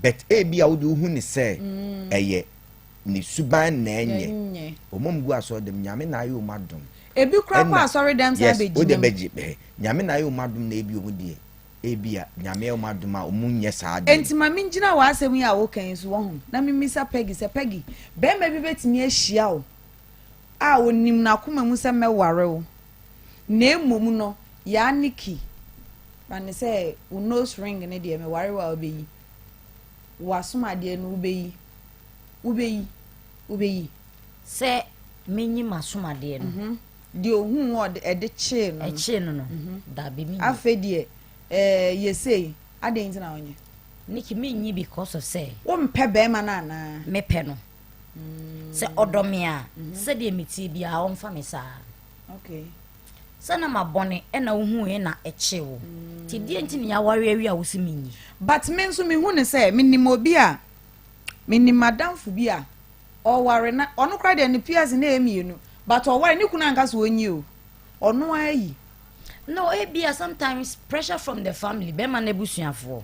Speaker 3: but ebi a wode ohun ne sɛ ɛyɛ ne suban na ɛnyɛ ɔmo mu gu asɔre dɛm. Nyame na ayɛ ɔmo adom.
Speaker 1: Ebi kura kɔ asɔre dɛm saa
Speaker 3: yes
Speaker 1: bɛ
Speaker 3: wode
Speaker 1: gyina mu.
Speaker 3: Bɛgye bɛhɛ Nyame na ayɛ ɔmo adom na ebi ɔmo deɛ ebi a Nyame ayɛ ɔmo adom a ɔmo nyɛ saa deɛ.
Speaker 1: Enti ma mengyina w'asɛm yi a woka yi so wɔ ho na memmisa Peggy sɛ, Peggy, bɛrima bi bɛtumi ahyia wo a onim n'akoma mu sɛ mɛware wo, na mmom no yaa Nikki ma ne sɛ wo nose ring ne deɛ meware wo a wobɛyi, w'asom adeɛ no wobɛyi, wobɛyi, wobɛyi?
Speaker 2: Sɛ menyi m'asomadeɛ no?
Speaker 1: Deɛ ohun wɔ ɔde ɛde kyee no no.
Speaker 2: Ɛkyee no no, dabi, menyi.
Speaker 1: Afei deɛ ɛɛ yɛsei adeɛ nti na wonyɛ?
Speaker 2: Nikki, menyi because of sɛ
Speaker 1: wompɛ bɛrima no anaa?
Speaker 2: Mepɛ no. Sɛ ɔdɔ me a, sɛdeɛ metie biara ɔmfa me saa. Sɛ na mabɔne ɛna wohuiɛ na ɛkyee wo nti deɛ nti ne yɛaware awie a wo se menyi?
Speaker 1: But me nso mehu ne sɛ menim obi a menim madamfo bi a ɔware na ɔno koraa deɛ ne piercing na ɛyɛ mmienu, but ɔware ne kunu anka sɛ ɔnyi o, ɔno ara yi.
Speaker 2: No, ebia sometimes pressure from the family, bɛrima no abusuafoɔ.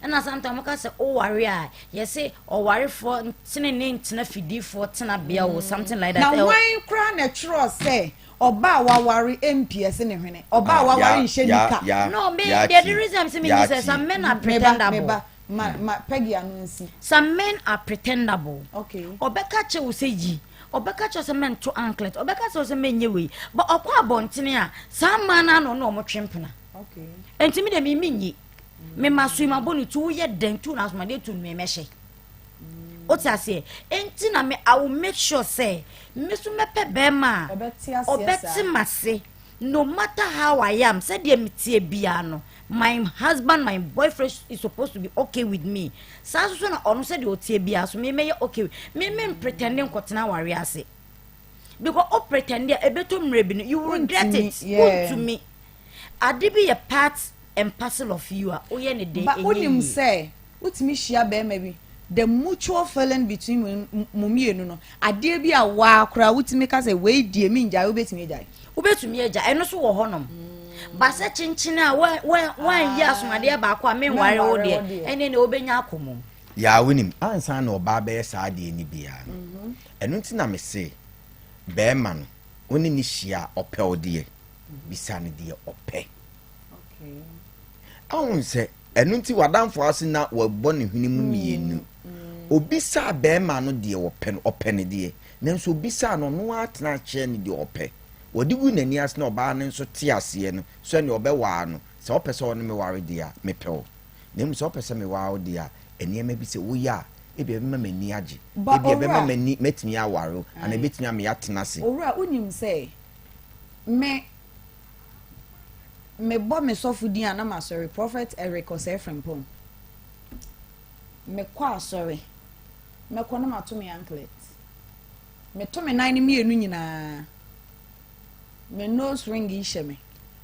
Speaker 2: Ɛna sometimes wɔka sɛ woware a yɛse ɔwarefoɔ ntene ne ntena fidifoɔ tenabea o, something like that.
Speaker 1: Na
Speaker 2: Ɛwɔ-
Speaker 1: wan koraa na ɛtwerɛ sɛ ɔba a waware mpierce ne hwene, ɔba a waware nhyɛ nika?
Speaker 2: No, me the reason I'm saying me sɛ some men are
Speaker 1: meba
Speaker 2: pretendable.
Speaker 1: Meba ma ma Peggy ano nsi.
Speaker 2: Some men are pretendable. Ɔbɛka kyerɛ wo sɛ yi, ɔbɛka kyerɛ wo sɛ mɛnto anklet, ɔbɛka kyerɛ wo sɛ mɛnyɛ wei, but ɔkɔ abɔntene a saa mmaa no ano ne ɔmo twe mpena. Nti mi deɛ mi mi nyi me ma so yi ma bɔ ne tu woyɛ dɛn tu na asomadeɛ tu no me mɛhyɛ o ti aseɛ. Nti na me I will make sure sɛ me so mɛpɛ bɛrima a
Speaker 1: ɔbɛte aseɛ
Speaker 2: ɔbɛte
Speaker 1: saa.
Speaker 2: Ma se no matter how I am, sɛdeɛ metie biara no, my husband, my boyfriend is supposed to be okay with me. Saa nso so na ɔno sɛdeɛ ɔtie biara so me mɛyɛ okay with me. Me pretend nkɔtena aware ase because o pretend a ɛbɛtɔ mmerɛ bi no you will regret it. Wontumi ade bi yɛ part and parcel of you a woyɛ ne den
Speaker 1: Ba
Speaker 2: ɛnyɛ
Speaker 1: wonim
Speaker 2: yie.
Speaker 1: Sɛ wotumi hyia bɛrima bi, the mutual feeling between mo mmienu no, adeɛ bi a waa koraa wotumi ka sɛ wei die mi ngyae, wobɛtumi agyae.
Speaker 2: Wobɛtumi agya ɛno so wɔ hɔnom ba sɛ kyenkyene a woanyi asomadeɛ baako a menware wo
Speaker 1: Menware wo
Speaker 2: deɛ
Speaker 1: deɛ.
Speaker 2: ɛne ne wobɛnya akɔ mu.
Speaker 3: Yaa, wonim ansa na ɔbaa bɛyɛ saa adeɛ no biara no, ɛno nti na mese bɛrima no. Wo ne no hyia a, ɔpɛ wo deɛ, bisa no deɛ ɔpɛ. Ahun sɛ ɛno nti w'adamfo ase na wɔbɔ ne hwene mu mmienu. Obisaa bɛrima no deɛ ɔpɛ no, ɔpɛ ne deɛ. Nanso obisaa no, ɔno ara tena kyerɛ no deɛ ɔpɛ. Wɔde gu n'ani ase na ɔbaa no nso te aseɛ no, sɛdeɛ ɔbɛwaa no, sɛ wopɛ sɛ ɔne me ware deɛ a, mepɛ wo. Na mmom sɛ wopɛ sɛ meware wo deɛ a, nneɛma bi sɛ woyɛ a, ebia ɛbɛma m'ani agye,
Speaker 1: Ba
Speaker 3: ebia ɛbɛma
Speaker 1: owura.
Speaker 3: m'ani mɛtumi aware wo, anaa
Speaker 1: Ae.
Speaker 3: ɛbɛtumi ama yɛatena ase.
Speaker 1: Owura, wonim sɛ me mebɔ me sɔfo din a na masɔre, Prophet Eric Osei Frimpong. Mekɔ asɔre, mɛkɔ na mato me anklet. Meto me nan no mmienu nyinaa. Me nose ring yi hyɛ me.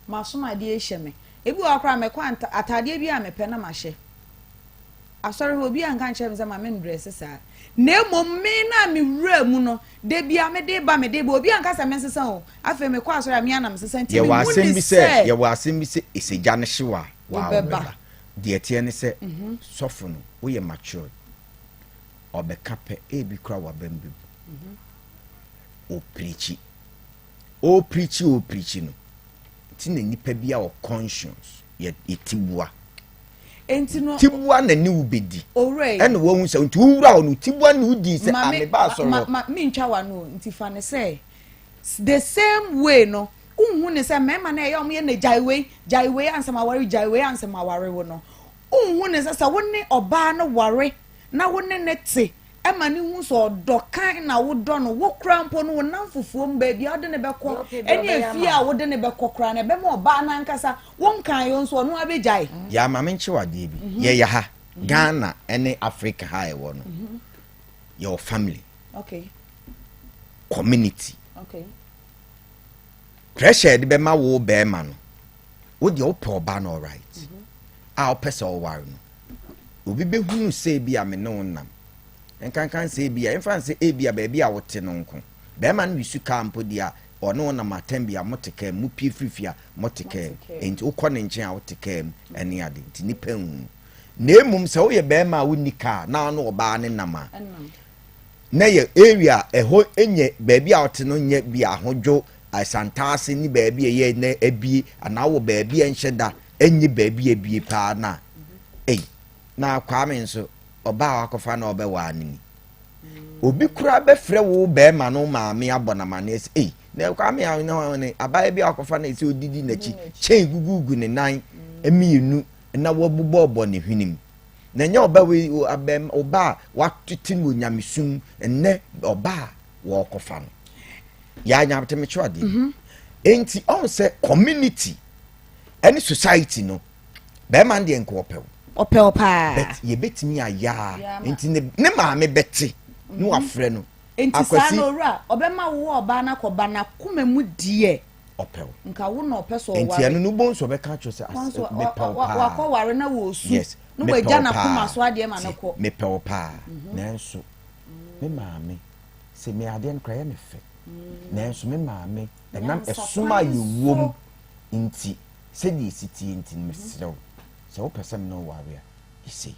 Speaker 1: M'asomadeɛ yi hyɛ me. Ebi wɔ hɔ koraa a mɛkɔ a ataadeɛ bi a mepɛ na mahyɛ. Asɔre hɔ obiara nka nkyerɛ me sɛ ma mendrɛse saa. Na mmom me no a mewuraa mu no, da biara mede ba mede ba obiara nka sɛ mensesa o. Afei mekɔ asɔre a me ara na mesesa nti
Speaker 3: Yɛwɔ
Speaker 1: mehu
Speaker 3: asɛm
Speaker 1: ne
Speaker 3: bi sɛ,
Speaker 1: sɛ
Speaker 3: yɛwɔ asɛm bi sɛ sɛ gya no hyew a, wo ara
Speaker 1: wobɛba.
Speaker 3: wobɛba. Deɛ ɛteɛ ne sɛ, sɔfo no, woyɛ matured. Ɔbɛka pɛ, ebi koraa w'abam bɛbu. Ɔpreachi. Ɔrepreachi ɔrepreachi no, nti na nipa bi a wɔ conscience, yɛ yɛ tiboa.
Speaker 1: Enti no.
Speaker 3: Tiboa na ne wo bɛdi.
Speaker 1: Owura yi.
Speaker 3: Ɛna wahu sɛ nti wowura hɔ no tiboa ne wo dii sɛ
Speaker 1: Ma
Speaker 3: a
Speaker 1: me
Speaker 3: meba asɔre
Speaker 1: ma
Speaker 3: hɔ.
Speaker 1: ma mentwa w'ano o, nti fa no sɛ the same way no wonhu ne sɛ mmarima no a ɛyɛ a wɔyɛ no gyae wei gyae wei ansa maware gyae wei ansa maware wo no wonhu ne sɛ sɛ wo ne ɔbaa no ware na wo ne no te Ɛma no hu sɛ ɔdɔ kann na wodɔ no. Wo koraa mpo no, wo nnamfofoɔ mu, baabi a wode no bɛkɔ ne afie a wode no bɛkɔ koraa no, ɛbɛma ɔbaa no ankasa, wonkaeɛ o nso, ɔno ara bɛgyae.
Speaker 3: Yaa ma menkye wo adeɛ bi. Yɛyɛ ha, Ghana ne Africa ha a yɛwɔ no, yɛwɔ family, community. Pressure a yɛde bɛma wo bɛrima no, wo deɛ wopɛ ɔbaa no alright, a wopɛ sɛ ɔware no, Obi bɛhunu sɛ ebia me ne wo nam. Nkanka sɛ ebia, yɛmfa no sɛ ebia baabi a wote no nko. Barima no resu kaa mpo deɛ a, ɔne wo nam atɛn bi a, mote kaa mu, mopie firi fie a, mote kaa mu. Enti wokɔ ne nkyɛn a, wote kaa mu ne ade. Nti nnipa nhunu. Na mmom sɛ woyɛ barima a wonni kaa na wo ne ɔbaa no nam a, na yɛ area a ɛhɔ nyɛ baabi a wote no nyɛ bi ahodwo, Asantaase ne baabi a ɛyɛ na abie anaa wɔ baabi a ɛnhyɛ da ɛnyɛ baabi a abie paa na ei na Kwame nso ɔbaa a wakɔfa na ɔbɛwaa no ni. Obi koraa bɛfrɛ wo bɛrima no maame abɔ no amaneɛ sɛ ei na Kwame a ne ne abaayewa bi a wakɔfa no sɛ odidi n'akyi kyɛn gugugu ne nan mmienu na wɔbobɔbɔ ne hwenem. Na ɛnyɛ ɔba wei ɔba a watete no wɔ nyamesum nnɛ ɔba a wɔrekɔfa no. Yɛanya atemekyerɛ adeɛ. Mhm. Enti ɔn sɛ community ɛne society no bɛrima no deɛ nka ɔpɛ wo.
Speaker 1: Ɔpɛ wo paa.
Speaker 3: But yɛbɛtumi ayɛ a nti ne ne maame bɛte ne mhm. wafrɛ no.
Speaker 1: Nti saa na owura ɔbɛma wo ɔbaa no akɔba n'akoma mu deɛ.
Speaker 3: Ɔpɛ wo.
Speaker 1: Nka wo na ɔpɛ sɛ ɔware.
Speaker 3: Nti ɛno no wobɛhu sɛ ɔbɛka kyerɛ sɛ mepɛ wo paa.
Speaker 1: Wakɔware na wɔsu.
Speaker 3: Yes.
Speaker 1: Na wagya n'akoma so adeɛ ma no kɔ.
Speaker 3: Mepɛ wo paa. Mhm. Nanso me maame sɛ me adeɛ no koraa ɛyɛ me fɛ nanso me maame ɛnam ɛsom a yɛwɔ mu nti sɛdeɛ ɛsi tie nti no mesrɛ wo sɛ wopɛ sɛ me ne wo ware a ɛsei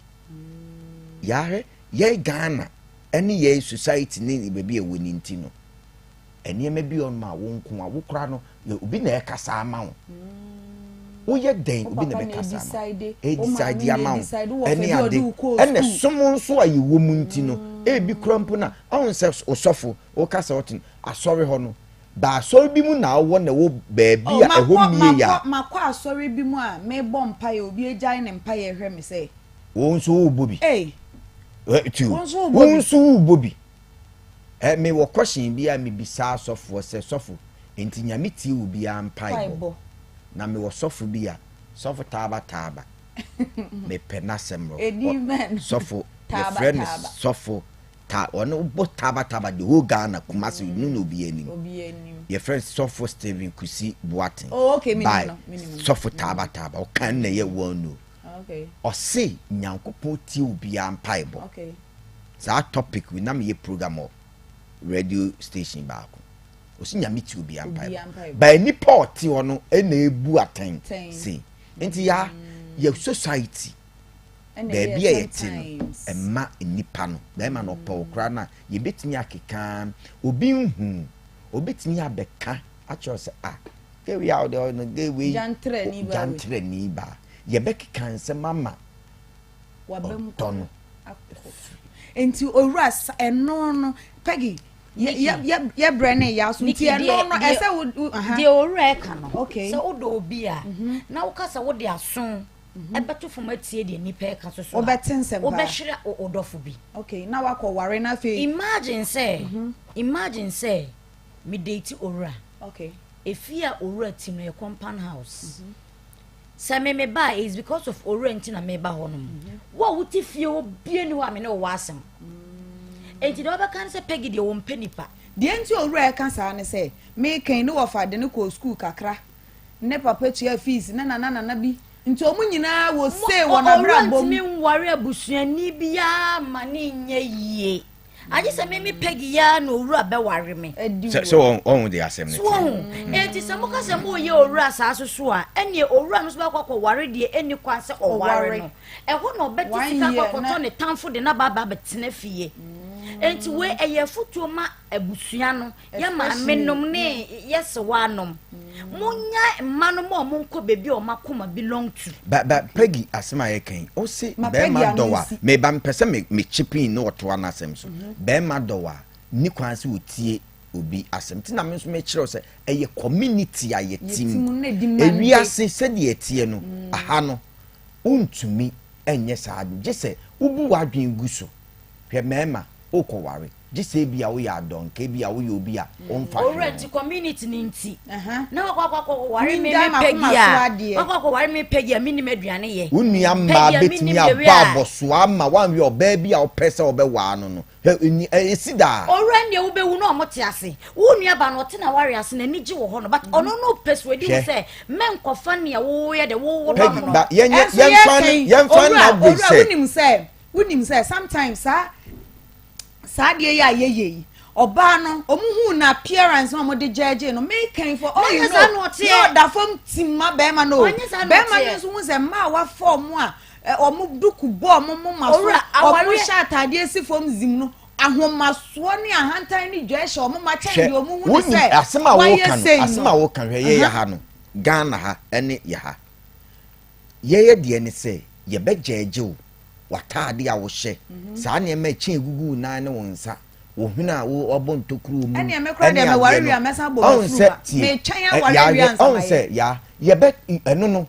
Speaker 3: yɛahwɛ yɛn Ghana ɛne yɛn society ne baabi a ɛwɔ no nti no nneɛma bi ɔnom a wo nko a wo koraa no obi na ɛkasa ama wo woyɛ dɛn obi na ɛbɛkasa ama ɛdecide ama wo ɛne ade ɛna som nso a yɛwɔ mu nti no ebi kura mpo na ɔn sɛ osɔfo woka sɛ ɔte asɔre hɔ no ba asɔre bi mu na awɔ na ɛwɔ baabi a ɛhɔ mie ya
Speaker 1: makɔ asɔre bi mu a mebɔ mpaeɛ obi agyae ne mpaeɛ hwɛ me sɛ
Speaker 3: wo nso wobɔ bi wo nso wobɔ bi Eh me wɔ question bi a me bisaa sɔfoɔ sɛ sɔfo nti nyame tie obiara mpaebɔ na me wɔ sɔfo bi a sɔfo taaba taaba me pɛ n'asɛm rɔ sɔfo yɛfrɛ no sɔfo ta ɔno bɔ taaba taaba the whole Ghana Kumasi mm. no na obi anim yɛfrɛ no sɔfo Stephen Kusi Boateng
Speaker 1: oh, okay,
Speaker 3: by sɔfo taaba taaba ɔkan na ɛyɛ wɔn no ɔse nyankopɔn tie obiara mpaebɔ
Speaker 1: okay.
Speaker 3: Saa topic wei na meyɛ program wɔ radio station baako. Ɔsi nyame ti obiara mpaebɔ. By nipa ɔte hɔ no ɛna ebu atɛn sei. Nti ya yɛ society baabi a yɛte no ɛma nipa no bɛrima no ɔpɛ wo koraa no a yɛbɛtumi akeka obi nhu. Obetumi abɛka akyerɛ wo sɛ ah gay wei a wode ɔno gay wei
Speaker 1: Gyantrani baa wei.
Speaker 3: gyantrani baa. Yɛbɛkeka nsɛm ama
Speaker 1: Waba mu
Speaker 3: ɔdɔ no
Speaker 1: akɔ. Nti owura sa ɛno no Peggy yɛ yɛ yɛ yɛ brɛ ne ya so nti ɛno no ɛsɛ wo wo aha.
Speaker 2: Deɛ owura ɛka no
Speaker 1: Okay.
Speaker 2: sɛ wodɔ obi a na woka sɛ wode aso ɛbɛto fam atie deɛ nipa ɛka so so a
Speaker 1: Wobɛte nsɛm paa.
Speaker 2: wobɛhwere wo dɔfo bi.
Speaker 1: Okay na wakɔ ware na afei.
Speaker 2: Imagine sɛ imagine sɛ me date owura.
Speaker 1: Okay.
Speaker 2: Efie a owura ti no yɛ compound house. Sɛ me me ba a it's because of owura nti na meba hɔ nom. Wo a wote fie hɔ bie ni hɔ a me ne wo wɔ asɛm. Enti deɛ wɔbɛka ne sɛ Peggy deɛ wɔmpɛ nipa.
Speaker 1: Deɛ nti a owura ɛka saa ne sɛ, meka yi ne wɔfa de no kɔɔ sukuu kakra, ne papa tua fees, ne nana nana bi, nti wɔn nyinaa wɔ say wɔ
Speaker 2: Owura
Speaker 1: n'abrabɔ mu.
Speaker 2: ntumi nware abusuani biara ma ne nyɛ yie. Agye sɛ me me Peggy yi ara na owura bɛware me.
Speaker 3: Sɛ sɛ wɔn wɔn de asɛm no
Speaker 2: So wɔn eti sɛ moka sɛ moyɛ owura saa so so a, ɛnneɛ owura no nso bɛkɔ akɔware deɛ ɛnni kwan sɛ ɔware no. Ɛhɔ na ɔbɛte sika akɔ akɔtɔ ne tamfo de no aba aba abɛtena fie. Enti wei ɛyɛ afotuo ma abusua no, yɛ maamenom ne yɛ sewaanom. Monnyae mma no ma wɔn nkɔ baabi a wɔn akoma belong to.
Speaker 3: Ba ba Peggy asɛm a yɛka yi ɔse
Speaker 1: Ma Peggy
Speaker 3: bɛrima
Speaker 1: ano
Speaker 3: dɔ wa
Speaker 1: nsi.
Speaker 3: meba mpɛ sɛ me me chip in na ɔtoa n'asɛm so bɛrima dɔ wa ni kwan sɛ ɔtie obi asɛm nti na me nso mekyerɛ wo sɛ ɛyɛ community a
Speaker 1: Yɛte
Speaker 3: yɛte
Speaker 1: mu
Speaker 3: mu
Speaker 1: na ɛdi ma no de.
Speaker 3: ewiase sɛdeɛ ɛteɛ no aha no wontumi nyɛ saa ade gye sɛ wobu w'adwene gu so Hwɛ mmarima, wokɔware, gye sɛ ebia woyɛ adɔnka, ebia woyɛ obi a womfa hwee
Speaker 2: Owura
Speaker 3: ho.
Speaker 2: nti community no nti na wakɔ akɔ akɔ ware me me
Speaker 1: Mengyae m'akoma
Speaker 2: Peggy
Speaker 1: so
Speaker 2: a
Speaker 1: adeɛ.
Speaker 2: wakɔ akɔ ware me Peggy a mennim aduane yɛ.
Speaker 3: Wo nua mmaa
Speaker 2: Peggy a
Speaker 3: bɛtumi
Speaker 2: mennim the
Speaker 3: abɔ
Speaker 2: way a.
Speaker 3: abɔsoɔ ama woanwe ɔbaa bi a wopɛ sɛ wobɛwaa no no. Hwɛ, ɛni, ɛ, ɛsi daa.
Speaker 2: Owura ndeɛ wobɛwu na ɔmo te ase. Wo nua ba no ɔte n'aware ase n'ani gye wɔ hɔ no but ɔno no persuade wo
Speaker 3: Hwɛ.
Speaker 2: sɛ mɛnkɔfa nea woyɛ dɛ wo wodɔ
Speaker 3: Peggy,
Speaker 2: no no.
Speaker 3: ba, yɛnyɛ,
Speaker 1: Ɛnso
Speaker 3: yɛmfa
Speaker 1: yɛka
Speaker 3: no,
Speaker 1: yi,
Speaker 3: yɛmfa no
Speaker 1: owura,
Speaker 3: average
Speaker 1: owura,
Speaker 3: sɛ.
Speaker 1: wonim sɛ, Wonim sɛ sometimes saa saa adeɛ yi a yɛyɛ yi ɔbaa no ɔmo huu na appearance na ɔmo de gyɛɛgye no mekan for all you know na ɔda fam tim ma bɛrima no o bɛrima no nso hu sɛ mmaa a wafa ɔmo a ɔmo duku bɔ ɔmo moma so ɔmo hyɛ ataadeɛ si fam zim no ahomasoɔ ne ahantan ne dwa hyɛ ɔmo ma kyɛn deɛ ɔmo hu ne sɛ wayɛ sei no
Speaker 3: asɛm a woka hwɛ yɛyɛ ha no Ghana ha ɛne yɛ ha Yɛyɛ deɛ ne sɛ yɛbɛgyɛɛgye wo, w'ataade a wohyɛ, saa nneɛma a ɛkyɛn gugu wo nan ne wo nsa, wo hwene a woabɔ ntokuro wɔ mu
Speaker 1: Ɛnneɛ me koraa
Speaker 3: ɛne
Speaker 1: deɛ meware
Speaker 3: adeɛ
Speaker 1: wie a
Speaker 3: no.
Speaker 1: mɛsan abɔ
Speaker 3: Ɔn sɛ
Speaker 1: m'afuru ma.
Speaker 3: tie,
Speaker 1: Metwɛn
Speaker 3: ɛ,
Speaker 1: aware wie
Speaker 3: yɛayɛ,
Speaker 1: ansa
Speaker 3: ɔn
Speaker 1: mayɛ.
Speaker 3: sɛ ya, yɛbɛ, ɛno no,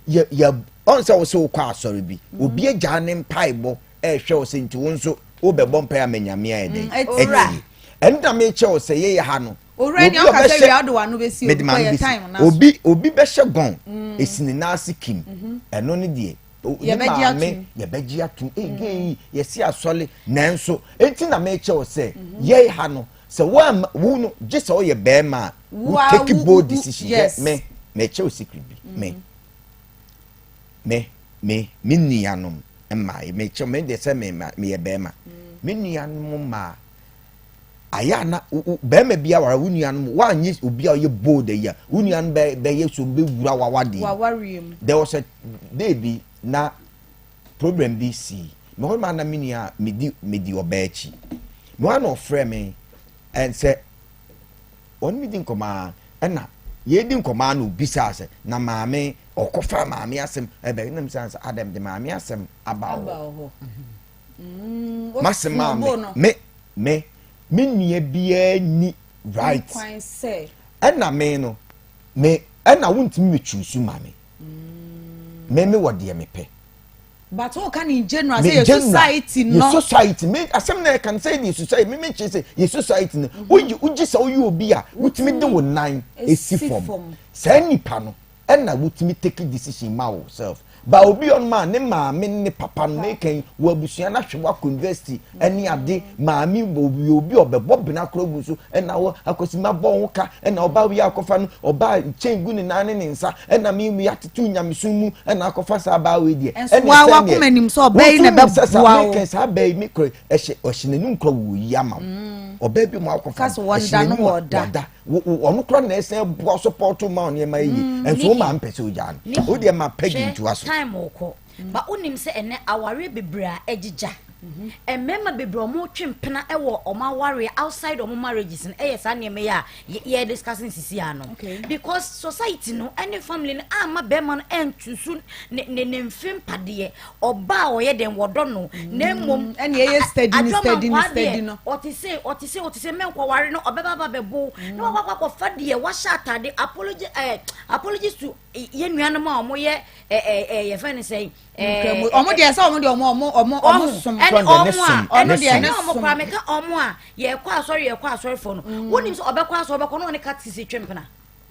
Speaker 3: yɛ, yɛ, ɔn sɛ wo sɛ wokɔ asɔre bi, obi agyaa ne mpaebɔ ɛrehwɛ wo sɛ nti wo nso wobɛbɔ mpae ama Nyame ayɛ dɛn?
Speaker 1: Owura.
Speaker 3: Atie. Ɛno na mekyɛ wo sɛ yɛyɛ ha no,
Speaker 1: Owura
Speaker 3: obi
Speaker 1: ni ɔka sɛ
Speaker 3: ɔbɛhyɛ
Speaker 1: wia ɔde w'ano bɛsi
Speaker 3: mede
Speaker 1: o
Speaker 3: m'ano
Speaker 1: yɛ
Speaker 3: bɛsi
Speaker 1: time na so.
Speaker 3: obi obi bɛhyɛ gɔn esi ne nan ase kim ɛno ne deɛ ne
Speaker 1: Yɛbɛgye
Speaker 3: maame
Speaker 1: atom.
Speaker 3: yɛbɛgye atom ee gay yi yɛsi asɔle nanso eti na mekyɛ wo sɛ yɛn ha no sɛ wɔn wo no gye sɛ ɔyɛ bɛrima a wo take bold decision yɛ me mekyɛ wo secret bi me me me me nuanom mmaa mekyɛ me deɛ sɛ me meyɛ bɛrima me nuanom mmaa. Ayɛ a na barima bi aware wo nuanom woanyɛ obi a ɔyɛ bold ayi a wo nuanom bɛyɛ so bɛwura w'awadeɛ mu. There was a day bi na problem bi sii me hɔ ma na me nua a medi medi ɔbaa akyi me hɔ na ɔfrɛ me ɛn sɛ wɔn mi di nkɔmɔ a ɛna yɛdi nkɔmɔ a na obisaa sɛ na maame ɔkɔfa maame asɛm ɛbɛ ɛna mi sɛ adam de maame asɛm aba hɔ. Mase maa me me me me nua biara ni right ɛna me no me ɛna wontumi me choose ma me me me wɔ deɛ mepɛ.
Speaker 1: But o ka in general sɛ yɛ society no.
Speaker 3: Yɛ society me asɛm na ɛka no sɛ yɛ society me me kyerɛ sɛ yɛ society no woyi wogye sɛ woyɛ obi a wotumi de wo nan esi fam saa nipa no. Ɛna wotumi take decision ma wo self ba obi ɔnom a ne maame ne ne papa no meka yi wɔ abusua no ahwɛ wakɔ university ɛne ade maame obi obi ɔbɛbɔ bena kora gu so ɛna wɔ akwasi ma bɔ ho ka ɛna ɔba wi akɔfa no ɔba kyɛn gu ne nan ne ne nsa ɛna mi mi atete nyamesom mu ɛna akɔfa saa baa wei deɛ
Speaker 1: ɛna sɛ wakoma nim sɛ ɔbɛ yi na ɛbɛboa wo
Speaker 3: meka saa baa yi me kora ɛhyɛ ɔhyɛ n'anum kora wɔ yi ama wo ɔbaa bi mu akɔfa no ɛhyɛ n'anum a wada ɔno kora na ɛsɛn boa support ma nneɛma yie mm, nso wo maa mpɛ sɛ ogyaa no wo deɛ ma pɛgi ntoa so.
Speaker 2: time wokɔ ba wonim sɛ ɛnɛ awareɛ bebree a ɛgyegya. Mmarima bebree a wɔtwe mpena wɔ wɔn awareɛ outside wɔn marriages no yɛ saa nneɛma yi a yɛ discuss no sisi ano. Because society no ne family no ama bɛrima no ɛntusu ne ne ne mfe mpadeɛ. Ɔbaa a ɔyɛ dɛn wɔdɔ no na mmom
Speaker 1: ɛne ɛyɛ steady ne steady ne steady no.
Speaker 2: Ɔte se ɔte se ɔte se mɛnkɔware no ɔbɛba aba bɛbo na wakɔ akɔfa deɛ wahyɛ atade apology ɛɛ eh, apologies to yɛn nuanom a wɔyɛ ɛɛ ɛɛ yɛfɛ no sɛn.
Speaker 1: Nkramu ɔmo deɛ sɛ ɔmo deɛ ɔmo ɔmo ɔmo ɔmo som.
Speaker 2: Ɛne ɔmo a ɔno deɛ ne ɔmo koraa meka ɔmo a yɛkɔ asɔre yɛkɔ asɔre fo no mm. wonim sɛ ɔbɛkɔ asɔre ɔbɛkɔ na ɔne katisi twe mpena.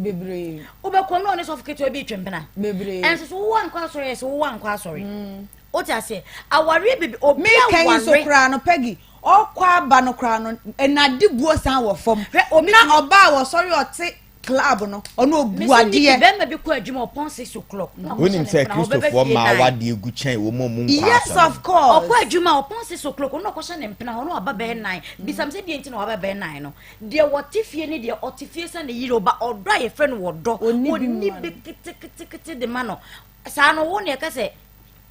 Speaker 1: Bebree.
Speaker 2: Wobɛkɔ na ɔne sɔfo ketewa bi twe mpena.
Speaker 1: Bebree.
Speaker 2: Ɛnso so wowɔ ankɔ asɔre yɛ sɛ wowɔ ankɔ asɔre. Mm. Wote aseɛ awareɛ bebi obi aware.
Speaker 1: Meka yi so koraa no Peggy ɔkɔ aba no koraa no ɛnade buo san wɔ fam. Na ɔbaa wɔsɔre ɔte club no ɔno obu adeɛ.
Speaker 2: Bɛrima bi kɔ adwuma ɔpɔn 6 o'clock.
Speaker 3: Wonim sɛ Kristofoɔ mmaa awadeɛ gu kyɛn wɔn a wɔn nkɔ asɔre.
Speaker 1: Yes, of course.
Speaker 2: Ɔkɔ adwuma ɔpɔn 6 o'clock ɔno ɔkɔhyɛ ne mpena hɔ na waba bɛyɛ 9. Bisam sɛ deɛ nti na waba bɛyɛ 9 no. Deɛ wɔte fie ne deɛ ɔte fie sɛ ne yere ɔba ɔdɔ a yɛfrɛ no wɔdɔ. Ɔni bi ketekete de ma no. Saa no wo ne ɛka sɛ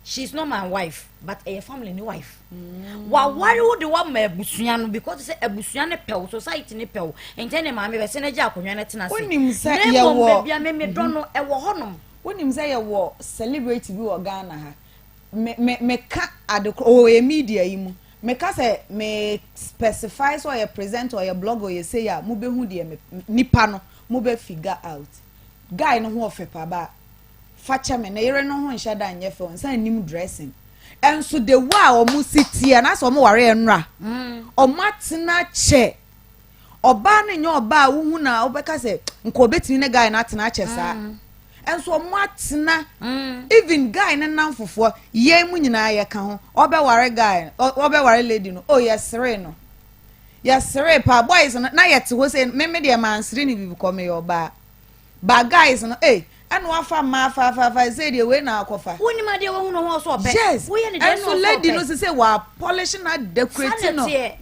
Speaker 2: she is not my wife but ɛyɛ family ne wife. Mm. Waware wo de wama abusua no because sɛ abusua ne pɛw society ne pɛw nkyɛn ne maame bɛsɛ ne gye akonnwa ne tena ase.
Speaker 1: Wonim sɛ yɛwɔ
Speaker 2: baabi a meme dɔ no ɛwɔ hɔnom.
Speaker 1: Wonim sɛ yɛwɔ celebrity bi wɔ Ghana ha. Me me meka ade ɔwɔ yɛ media yi mu. Meka sɛ me specify sɛ ɔyɛ presenter ɔyɛ blogger ɔyɛ sei a mobɛhu deɛ me nipa no mobɛ figure out. Guy no ho ɔfɛ paa fa kyɛ me ne yere no ho nhyɛ da nyɛ fɛ ɔnsan nim dressing ɛnso the way a wɔn si teɛ na sɛ wɔn ware nnora wɔn atena kyɛ ɔbaa no nyɛ ɔbaa a wohu na wobɛka sɛ nka obetumi ne guy no atena akyɛ saa ɛnso wɔn atena even guy no nam fofoɔ yɛn mu nyinaa yɛka ho ɔbɛware guy ɔbɛware lady no oh yɛsere no yɛsere paa boys no na yɛte hɔ sɛ meme deɛ mansere ne bibi kɔ meyɛ ɔbaa ba guys no eh ɛna wafa mmaa faafafa sɛ deɛ wei na akɔfa.
Speaker 2: Wonim adeɛ wahu no ho ɔsɔ ɔpɛ.
Speaker 1: Yes
Speaker 2: woyɛ ne deɛ
Speaker 1: ɛnso lady no sɛ wa polish na decorate no.
Speaker 2: Sanni teɛ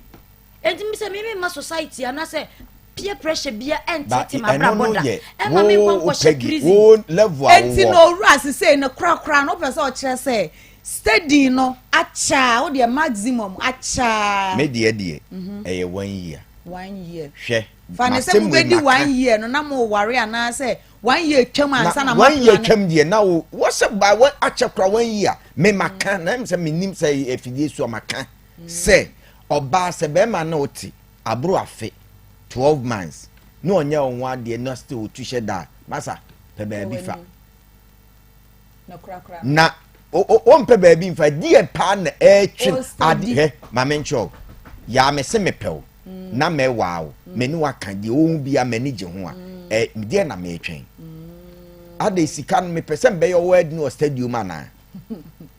Speaker 2: eti mi sɛ mi mi ma society anaasɛ peer pressure bia ɛntete ma abrabɔ da ɛma mi nkɔ nkɔhyɛ prison.
Speaker 3: Level a
Speaker 1: eti na owura sise no korakora no wopɛ sɛ ɔkyerɛ sɛ steady no akyaa wo deɛ maximum akyaa.
Speaker 3: Me deɛ ɛyɛ one year.
Speaker 1: One year.
Speaker 3: Hwɛ.
Speaker 1: Fa ne sɛ mobɛdi one year no na mo ware anaasɛ one year twam ansa na
Speaker 3: mo one year twam deɛ na wo wɔsɛ ba wɔn akyɛ kora one year me ma ka na sɛ me nim sɛ afidie so ma ka sɛ ɔbaa sɛ bɛrima na ɔte aboro afe 12 months na ɔnyɛ wɔn ho adeɛ na still otu hyɛ da masa pɛ baabi fa na wɔmpɛ baabi nfa deɛ paa na ɛretwe ade hwɛ maame nkyɛw yaa me se mepɛw na mɛwaa wo m'ani waka deɛ wɔn bi a m'ani gye ho a ɛ deɛ na mɛtwɛn ade sika no mepɛ sɛ mbɛyɛ ɔwɔ adi wɔ stadium anaa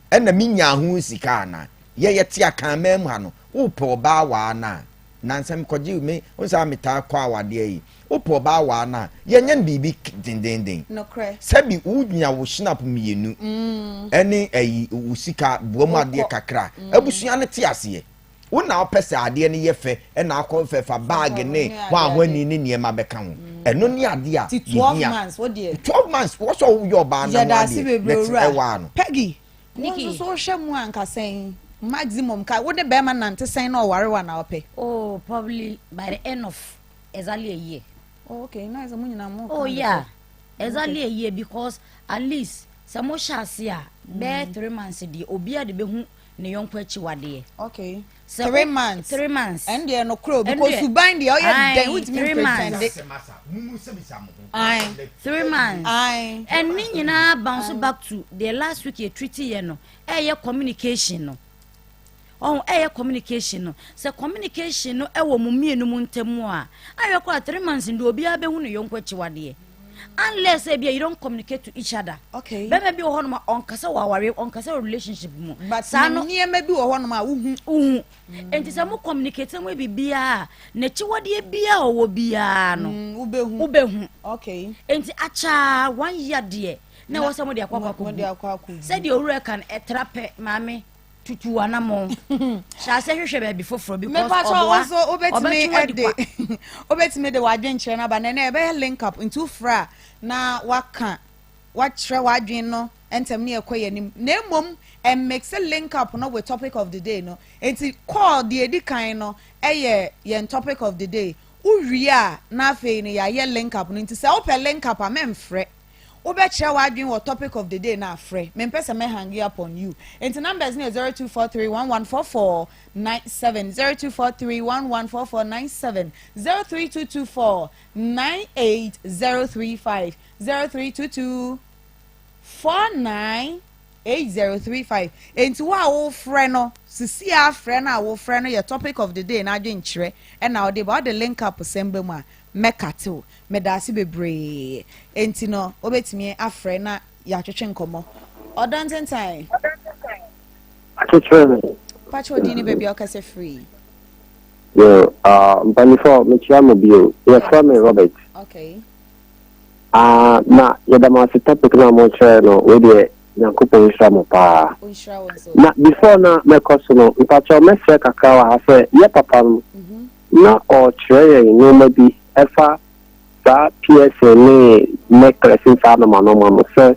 Speaker 3: ɛna mi nya ho sika anaa yɛyɛ te akanman mu ha no wopɛ ɔbaa waa na nansa kɔgye me nsa metaa kɔ awadeɛ yi wopɛ ɔbaa waa na yɛnyɛ no biribi dendenden sɛbi wonya wo snap mmienu ɛne ɛyi wo sika boa mu adeɛ kakra abusua no te aseɛ wo na wopɛ sɛ adeɛ no yɛ fɛ ɛna akɔ fɛfa bag ne hɔ ahɔni ne nneɛma bɛka ho ɛno ne adeɛ a
Speaker 1: yɛhia
Speaker 3: 12 months wɔsɔ woyɛ ɔbaa no ho adeɛ na te ɛwaa no.
Speaker 1: Peggy wọn nso so wohwɛ mu anka sɛn maximum ka wo ne bɛrima nante sɛn na ɔware wa na ɔpɛ.
Speaker 2: Oh, probably by the end of exactly a year.
Speaker 1: Oh, okay nice mo nyinaa mo.
Speaker 2: Oh yeah, exactly a year because at least sɛ mo hyɛ ase a bɛyɛ 3 months deɛ obiara de bɛhu ne yɔnko akyiwadeɛ.
Speaker 1: Okay, 3 months.
Speaker 2: 3 months.
Speaker 1: Ɛn deɛ no kuro because suban deɛ ɔyɛ dɛn wotumi pretend.
Speaker 2: 3 months. And ne nyinaa bounce back to the last week yɛ treat yɛ no ɛyɛ communication no ɔhun ɛyɛ communication no sɛ communication no ɛwɔ mu mmienu mu ntɛm a ayɛ kɔ a 3 months ndi obiara bɛhu ne yɔnko akyiwadeɛ unless ebi you don't communicate to each other.
Speaker 1: Okay.
Speaker 2: Bɛrɛ bi wɔ hɔnom a ɔnkasa wɔ aware ɔnkasa wɔ relationship mu.
Speaker 1: But saa no nneɛma bi wɔ hɔnom a wohu.
Speaker 2: Wohu nti sɛ mo communicate mo biribiara n'akyiwadeɛ biara ɔwɔ biara no.
Speaker 1: Wobɛhu.
Speaker 2: Wobɛhu.
Speaker 1: Okay.
Speaker 2: Nti akyaa one year deɛ na ɛwɔ sɛ mo de akɔ akɔgu sɛdeɛ owurɛ kan ɛtra pɛ maame tutu anamɔ hyɛ ase hwehwɛ baabi foforɔ because
Speaker 1: ɔboa wobɛtumi de wobɛtumi de wadwenkyerɛ no aba na ɛnɛ ɛbɛyɛ link up nti wofrɛ a na waka. Woakyerɛ w'adwene no ntɛm ne yɛkɔ yɛn anim. Na mmom ɛmmixe link up no with topic of the day no. Enti call deɛ ɛdi kan no yɛ yɛn topic of the day. Wowie a na afei no yɛayɛ link up no. Nti sɛ wopɛ link up a mɛmfrɛ. Wobɛkyerɛ w'adwene wɔ topic of the day no a frɛ. Mempɛ sɛ mɛ hange up on you. Nti numbers no yɛ 0243114497, 0243114497, 0322498035, 0322498035. Nti wo a wofrɛ no, sisi a frɛ no a wofrɛ no yɛ topic of the day no adwenkyerɛ ɛna wode ba. Wode link up sɛm ba mu a mɛkate wo. Meda ase bebree. Enti no, wobɛtumi afrɛ na yɛatwetwe nkɔmmɔ. Ɔdɔ ntentan.
Speaker 4: Akyekyere me.
Speaker 1: Pakyɛ odin ne baabi a wokasa firi.
Speaker 4: Yo, uh, mpanyinfoɔ mekyia mo bio. Yɛfrɛ me Robert.
Speaker 1: Okay.
Speaker 4: Ah, na yɛda mo ase topic no a mokyerɛ no, wei deɛ Nyankopɔn nhyira mo paa.
Speaker 1: Ɔnhyira wo nso.
Speaker 4: Na before na mɛkɔ so no, mpakyɛw mɛsrɛ kakra wɔ ha sɛ yɛ papa no, na ɔrekyerɛ yɛn nneɛma bi ɛfa saa piercing ne necklace ne saa nɔɔma nɔɔma no sɛ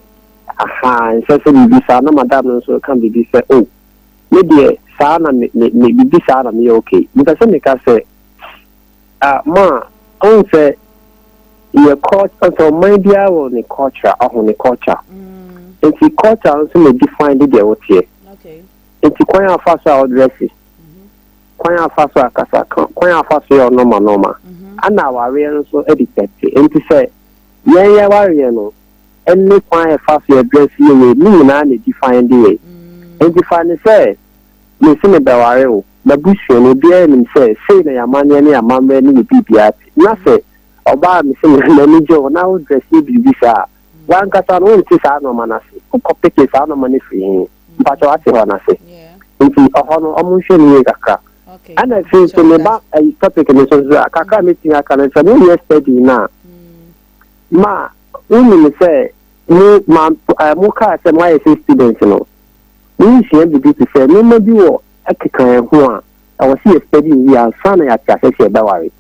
Speaker 4: ahaa nsɛ sɛ biribi saa na madam no nso ka biribi sɛ oh me deɛ saa na me me me biribi saa na meyɛ okay mepɛ sɛ meka sɛ ah ma ɔn sɛ yɛ culture sɛ ɔman biara wɔ ne culture ɔho ne culture nti culture nso na define de deɛ woteɛ nti kwan a afa so a ɔdrɛse kwan a afa so akasa, kwan a afa so yɛ ɔnɔma nɔma, ɛna awareɛ no nso de tɛte. Nti sɛ yɛn yɛwareɛ no ɛne kwan a ɛfa so yɛ dress yɛ wei ne nyinaa na define de yɛ. Nti fa ne sɛ mesi me bɛware wo, m'abusua no obiara nim sɛ sei na yɛamanneɛ ne yɛamammerɛ ne yɛ biribiara te. Na sɛ ɔbaa mesi me m'ani gye wo na wo dress yɛ biribi saa a, wankasa no wonte saa nɔɔma no ase. Wokɔ peke saa nɔɔma no firi he? Mpakyɛ wate hɔ no ase. Nti ɔhɔ no ɔmo nhwɛ no yie kakra. Ɛna afei nso me ba ayi topic no so nso a kakra a metumi aka no sɛ moyɛ study no a ma wonim sɛ mo ma eh, mo kaa sɛ moayɛ sɛ student no monsua biribi te sɛ nneɛma bi wɔ ɛkeka yɛn ho a ɛwɔ sɛ yɛ study yie ansa na yɛate asɛ sɛ yɛbɛware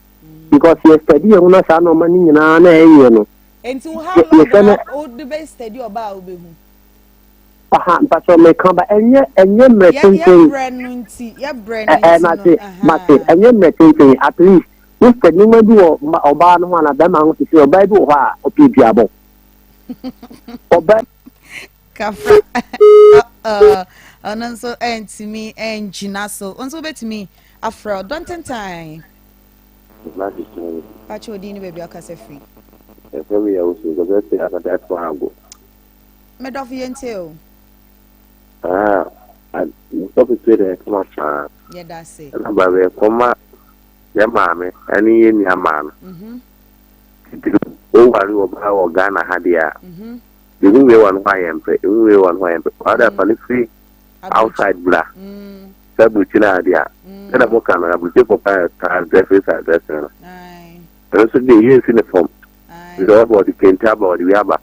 Speaker 4: because yɛ study yɛn ho na saa nneɛma no nyinaa na ɛyɛ no
Speaker 1: Nti wo how long na wode bɛ study ɔbaa a wobɛhu?
Speaker 4: Aha, mpakyɛw meka ba ɛnyɛ ɛnyɛ mmerɛ
Speaker 1: Yɛ
Speaker 4: tenten.
Speaker 1: yɛ brɛ no nti, yɛ brɛ no
Speaker 4: Ɛ ɛ
Speaker 1: nti no,
Speaker 4: mate mate
Speaker 1: ahaa.
Speaker 4: ɛnyɛ mmerɛ tenten at least wo sɛ nneɛma bi wɔ ma ɔbaa no ho anaa bɛrima ho te sɛ ɔbaa bi wɔ hɔ a ɔpɛ duabɔ. Ɔbaa
Speaker 1: Kafra uh-oh, ɔno nso ɛntumi ɛngyina so. Wo nso wobɛtumi afrɛ ɔdɔ ntentan. Pakyɛ odin ne baabi a ɔkasa firi.
Speaker 5: Yɛfrɛ me Yawusu, nkɔsɛ te akata ɛfo ago.
Speaker 1: Me dɔfo yɛntie o.
Speaker 5: Ah, topic wei deɛ ɛkama paa.
Speaker 1: Yɛda ase.
Speaker 5: Ɛna ba bɛ kɔma yɛ maame ɛne yɛ nua maa no.
Speaker 1: Mhm.
Speaker 5: Titiri oware ɔbaa wɔ Ghana ha deɛ a.
Speaker 1: Mhm.
Speaker 5: Ehu wei wɔ no hɔ a yɛn pɛ, ehu wei wɔ no hɔ a yɛn pɛ. Ɔda fa ne firi outside bra.
Speaker 1: Mm.
Speaker 5: Sɛ aburukyiri a deɛ a. Ɛna mo ka no aburukyiri fɔ paa taa dressing saa dressing no.
Speaker 1: Aye.
Speaker 5: Ɛno nso deɛ yɛn si ne fam. Sɛ ɔba ɔde kente aba ɔde wi aba.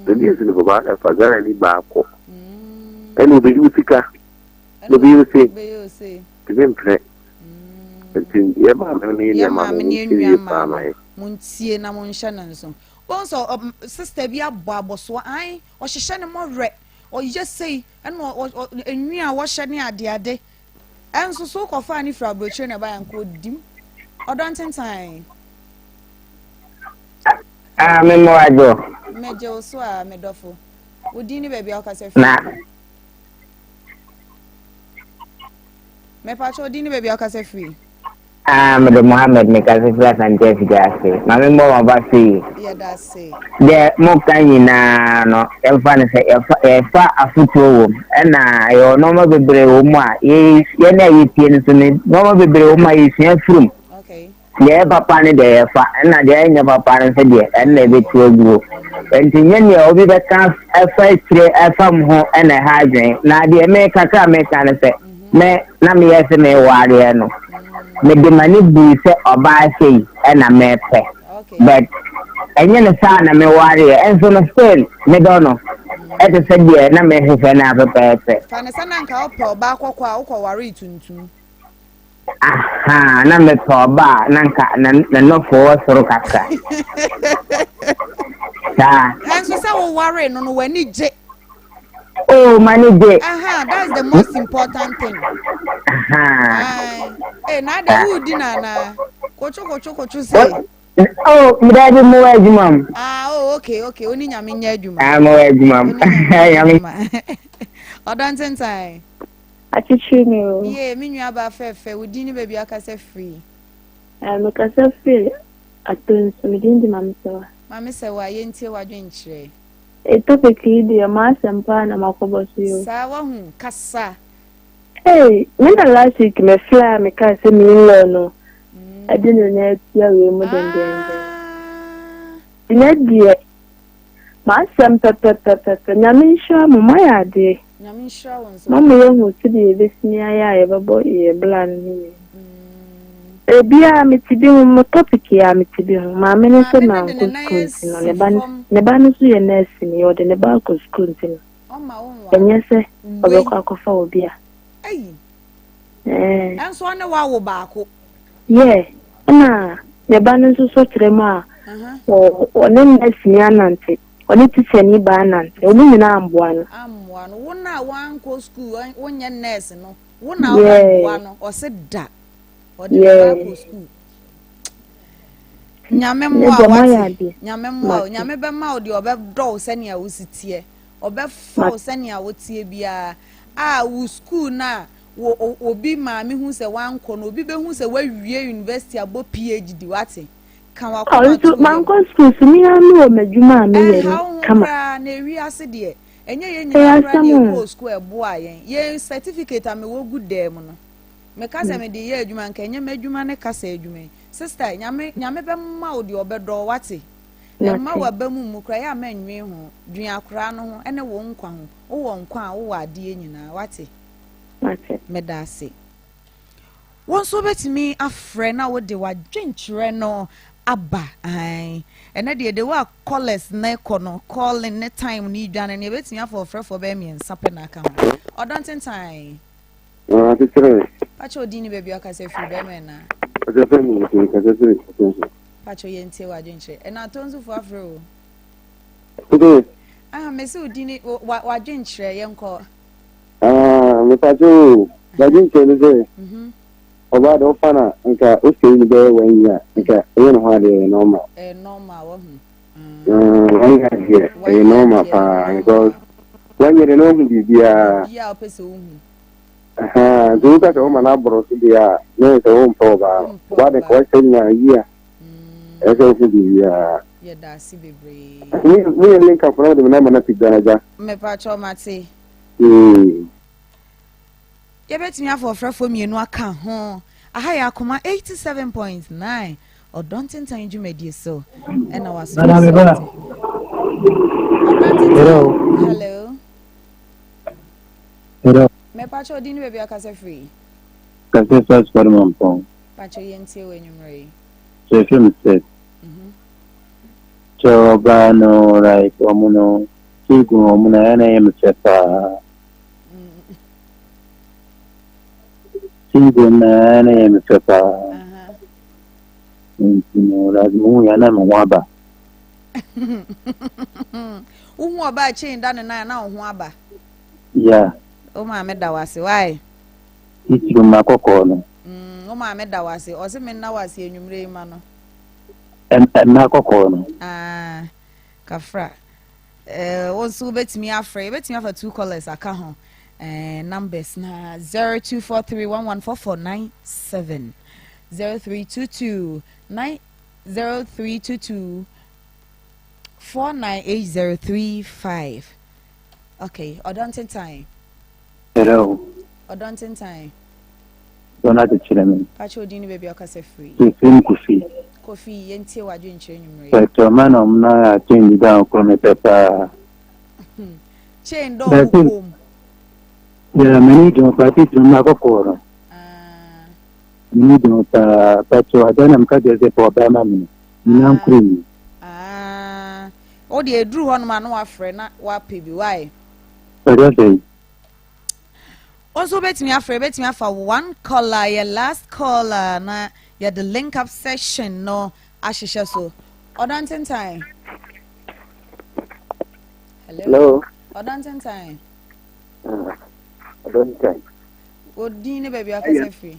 Speaker 5: Ɛdi esi no papa ɛfa Ghana ni baako. Ɛna obeyi wo sika. Na obeyi wo se. Tumi mpere. Nti yɛ maame ne yɛ nua maame mo ntie yie paa ma yɛ.
Speaker 1: Mo ntie na mo nhyɛ no nso. Wɔn sɛ sista bi abɔ abɔsoɔ an ɔhyehyɛ ne mɔwerɛ ɔyɛ sei ɛna enwi a wɔhyɛ ne adeade ɛnso so kɔfaa ne firi aburokyire na ɛbaeɛ nka ɔdim ɔdɔ ntentan.
Speaker 6: Ah, me mmoa dwo.
Speaker 1: Megye wo so a, me dɔfo. Wo din ne baabi a wokasa firi.
Speaker 6: Na.
Speaker 1: Mepakyɛ wo din ne baabi a wokasa firi.
Speaker 6: Ah, mede Mohammed mekasa firi Asante Afidie ase. Ma me mmɔ m'aba so yi.
Speaker 1: Yɛda ase.
Speaker 6: Deɛ moka nyinaa no, yɛmfa no sɛ yɛfa yɛfa afotuo wɔ mu. Ɛna yɛwɔ nneɛma bebree wɔ mu a yɛ yɛn a yɛtie no so no, nneɛma bebree wɔ mu a yɛsua firi mu.
Speaker 1: Okay.
Speaker 6: Deɛ ɛyɛ papa ne deɛ yɛfa, ɛna deɛ ɛnyɛ papa no nso deɛ, ɛno na ɛbɛtu aguo. Nti nyɛ deɛ obi bɛka ɛfa akyire ɛfa m ho ɛna ɛha adwene. Na deɛ me kakra a meka ne sɛ, me na meyɛ sɛ mewareɛ no, mede m'ani bui sɛ ɔbaa sei ɛna mepɛ. But ɛnyɛ ne saa na mewareɛ, ɛnso no still medɔ no ɛte sɛ deɛ na mehwehwɛ no ara pɛpɛɛpɛ.
Speaker 1: Fa no sɛ na anka wopɛ ɔbaa kɔkɔɔ a wokɔwaree tuntum.
Speaker 6: Ahaa, na mepɛ ɔba a na nka n'anɔfo wɔ soro kakra. Saa.
Speaker 1: Ɛnso sɛ wowaree no no w'ani gye.
Speaker 6: Oh, m'ani gye.
Speaker 1: Aha, that's the most important thing.
Speaker 6: Aha.
Speaker 1: Ee, na ade wudi na na. Kotwo kotwo kotwo sɛ.
Speaker 6: Oh, dabi mo wɔ adwuma mu.
Speaker 1: Ah, oh, okay, okay. Oni nyame nyɛ adwuma.
Speaker 6: Ah, mo wɔ adwuma mu.
Speaker 1: Nyame. Ɔdɔ ntentan.
Speaker 7: Akyekyere ni o.
Speaker 1: Yee, me nua ba fɛfɛ, wo din ne baabi akasa firi.
Speaker 7: Eh, mekasa firi Atonsu, me din de Maame Sɛwa.
Speaker 1: Maame Sɛwa, yɛntie w'adwenkyerɛ.
Speaker 7: E topic yi deɛ m'asɛm paa na makɔbɔ so yi o.
Speaker 1: Saa wahu, kasa.
Speaker 7: Ei, me na last week me fly a me kaa sɛ me in-law no ɛde ne nan atia wei mu dendenden. Nnɛ deɛ m'asɛm pɛpɛpɛpɛpɛ. Nyame nhyira mo, moayɛ adeɛ.
Speaker 1: Nyame nhyira wo nso.
Speaker 7: Mama yɛahu sɛdeɛ yɛbɛsini ayɛ a yɛbɛbɔ yɛ bla no ne yie. Ebia mete bi ho, mo topic yi a mete bi ho. Maame no sɛ mankɔ sukuu nti no, ne ba no ne ba no nso yɛ nurse ni, ɔde ne ba akɔ sukuu nti no, ɛnyɛ sɛ ɔbɛkɔ akɔfa obi a.
Speaker 1: Ɛɛ. Ɛnso ɔne wo awo baako.
Speaker 7: Yeah, ɛna ne ba no nso so kyerɛ mu a, ɔne nurse ni anante, ɔne teacher ni ba anante, wɔn nyinaa amboa no.
Speaker 1: Ammoa no, wo na woankɔ sukuu, wonyɛ nurse no. Wo na wobɛboa no ɔse da ɔde ne ba akɔ sukuu nyame mmoa wate nyame mmoa wo nyame bɛma wo deɛ ɔbɛdɔ wo sɛnea wo si teɛ ɔbɛfa wo sɛnea woteɛ biara a wo sukuu no a wo obi maame hu sɛ wankɔ no obi bɛhu sɛ wawie university abɔ phd wate ka wakoma
Speaker 7: to mankɔ sukuu so me ara mewɔ m'adwuma a meyɛ no kama
Speaker 1: ɛnha wo ho koraa na ewiase deɛ Ɛnyɛ yɛn nyinaa koraa na yɛkɔɔ sukuu a ɛboaa yɛn. Yɛn certificate a mewɔ gu dan mu no, meka sɛ mede yɛ adwuma nka ɛnyɛ m'adwuma ne kasa adwuma yi. Sister, Nyame, Nyame bɛma wo deɛ ɔbɛdɔ wo, wate? Ɛmma w'aba mu mmu koraa, ɛyɛ a mɛnnwen ho. Dwen akoraa no ho ne wo nkwa ho. Wowɔ nkwa a, wowɔ adeɛ nyinaa, wate? Meda ase. Wo nso wobɛtumi afrɛ na wode w'adwenkyerɛ no aba. Ae. Ɛnɛ deɛ the way a callers no kɔ no, calling ne time no dwane no, yɛbɛtumi afa ɔfrɛfoɔ bɛyɛ mmiɛnsa pɛ na aka ho. Ɔdɔ ntentan.
Speaker 5: Akyekyere.
Speaker 1: Pakyɛ odin ne baabi akasa firi bɛrima ɛna.
Speaker 5: Pakyɛ fɛ mi nti kasa firi atonso.
Speaker 1: Pakyɛ yɛn tie w'adwenkyerɛ. Ɛna atonsofo afrɛ o.
Speaker 5: Nti.
Speaker 1: Ah, mesi odin ne w'adwenkyerɛ yɛn kɔ.
Speaker 5: Ah, mepatse o, m'adwenkyerɛ ne sɛ, ɔbaa de wofa no a, nka wosɛe no bɛyɛ one year a, nka ɛyɛ ne ho adeɛ ɛyɛ normal.
Speaker 1: Ɛyɛ normal, wahu.
Speaker 5: Mm, one year deɛ, ɛyɛ normal paa, because one year deɛ na wahu biribiara.
Speaker 1: Biribiara a wopɛ sɛ wohu.
Speaker 5: Ahaa, nti woka sɛ woma no aboro so deɛ a, na ɛyɛ sɛ wompɛ ɔbaa no. Ɔbaa de nka wahyɛ nya yie a, ɛyɛ sɛ wohu biribiara.
Speaker 1: Yɛda ase bebree.
Speaker 5: Meyɛ link up na wode me namba no ato dwa no agya.
Speaker 1: Mepakyɛw mate.
Speaker 5: Mm.
Speaker 1: Yɛbɛtumi afa ɔfrɛfoɔ mmienu aka ho. Aha yɛ Akoma 87.9 Ɔdɔ Ntentan dwumadie so ɛna waso
Speaker 8: Nana me ba.
Speaker 1: Ɔdɔ Ntentan.
Speaker 8: Hello.
Speaker 1: Hello.
Speaker 8: Hello.
Speaker 1: Mɛpakyɛ ɔdin ne baabi akasa firi.
Speaker 8: Kasa firi asukɔre mampɔn.
Speaker 1: Pakyɛ yɛntie wɔ anwummerɛ yi.
Speaker 8: Kyerɛ firi me sɛ. Kyɛ ɔbaa no like ɔmo no ti gu ɔmo na ɛna ɛyɛ me fɛ paa. Ti gu na ɛna ɛyɛ me fɛ paa. Nti no like mo hu ya na me ho aba.
Speaker 1: Wohu ɔbaa chain da ne nan na wo ho aba.
Speaker 8: Yeah.
Speaker 1: Wo maame da wase why?
Speaker 8: Titiri ma kɔkɔɔ no.
Speaker 1: Mm, wo maame da wase. Ɔse me nna wase anwummerɛ yi ma no.
Speaker 8: Mmaa kɔkɔɔ no.
Speaker 1: Ah, kafra. Eh, wo nso wobɛtumi afrɛ yɛbɛtumi afa two callers aka ho eh, numbers na 0243114497 0322 9 0322 498035 okay ɔdɔ ntentan
Speaker 8: Hello.
Speaker 1: Ɔdɔ ntentan.
Speaker 8: Dɔ no akyekyere me.
Speaker 1: Pakyɛ odin ne baabi a ɔkasa firi.
Speaker 8: Yɛfrɛ me Kofi.
Speaker 1: Kofi, yɛntie w'adwenkyerɛ nwummerɛ yi.
Speaker 8: Pakyɛ ɔma na ɔmo na chain deda ho korɔ mepɛ paa.
Speaker 1: Chain dɔ ɔmo kɔn mu.
Speaker 8: Yeah, m'ani gye ho paa titiri mma kɔkɔɔ no.
Speaker 1: Ah.
Speaker 8: M'ani gye ho paa. Pakyɛ ada na meka kyerɛ sɛ pɛ ɔbaa ma me no. Nyina nkoro ni.
Speaker 1: Ah. Wo deɛ ɛduru hɔ nom a na wafrɛ na wapɛ bi why?
Speaker 8: Pakyɛ sɛn?
Speaker 1: Wo nso wobɛtumi afrɛ, yɛbɛtumi afa one caller, yɛ last caller na yɛde link up session no ahyehyɛ so. Ɔdɔ ntentan. Hello. Ɔdɔ ntentan.
Speaker 8: Ah, ɔdɔ ntentan.
Speaker 1: Odin ne baabi akasa firi.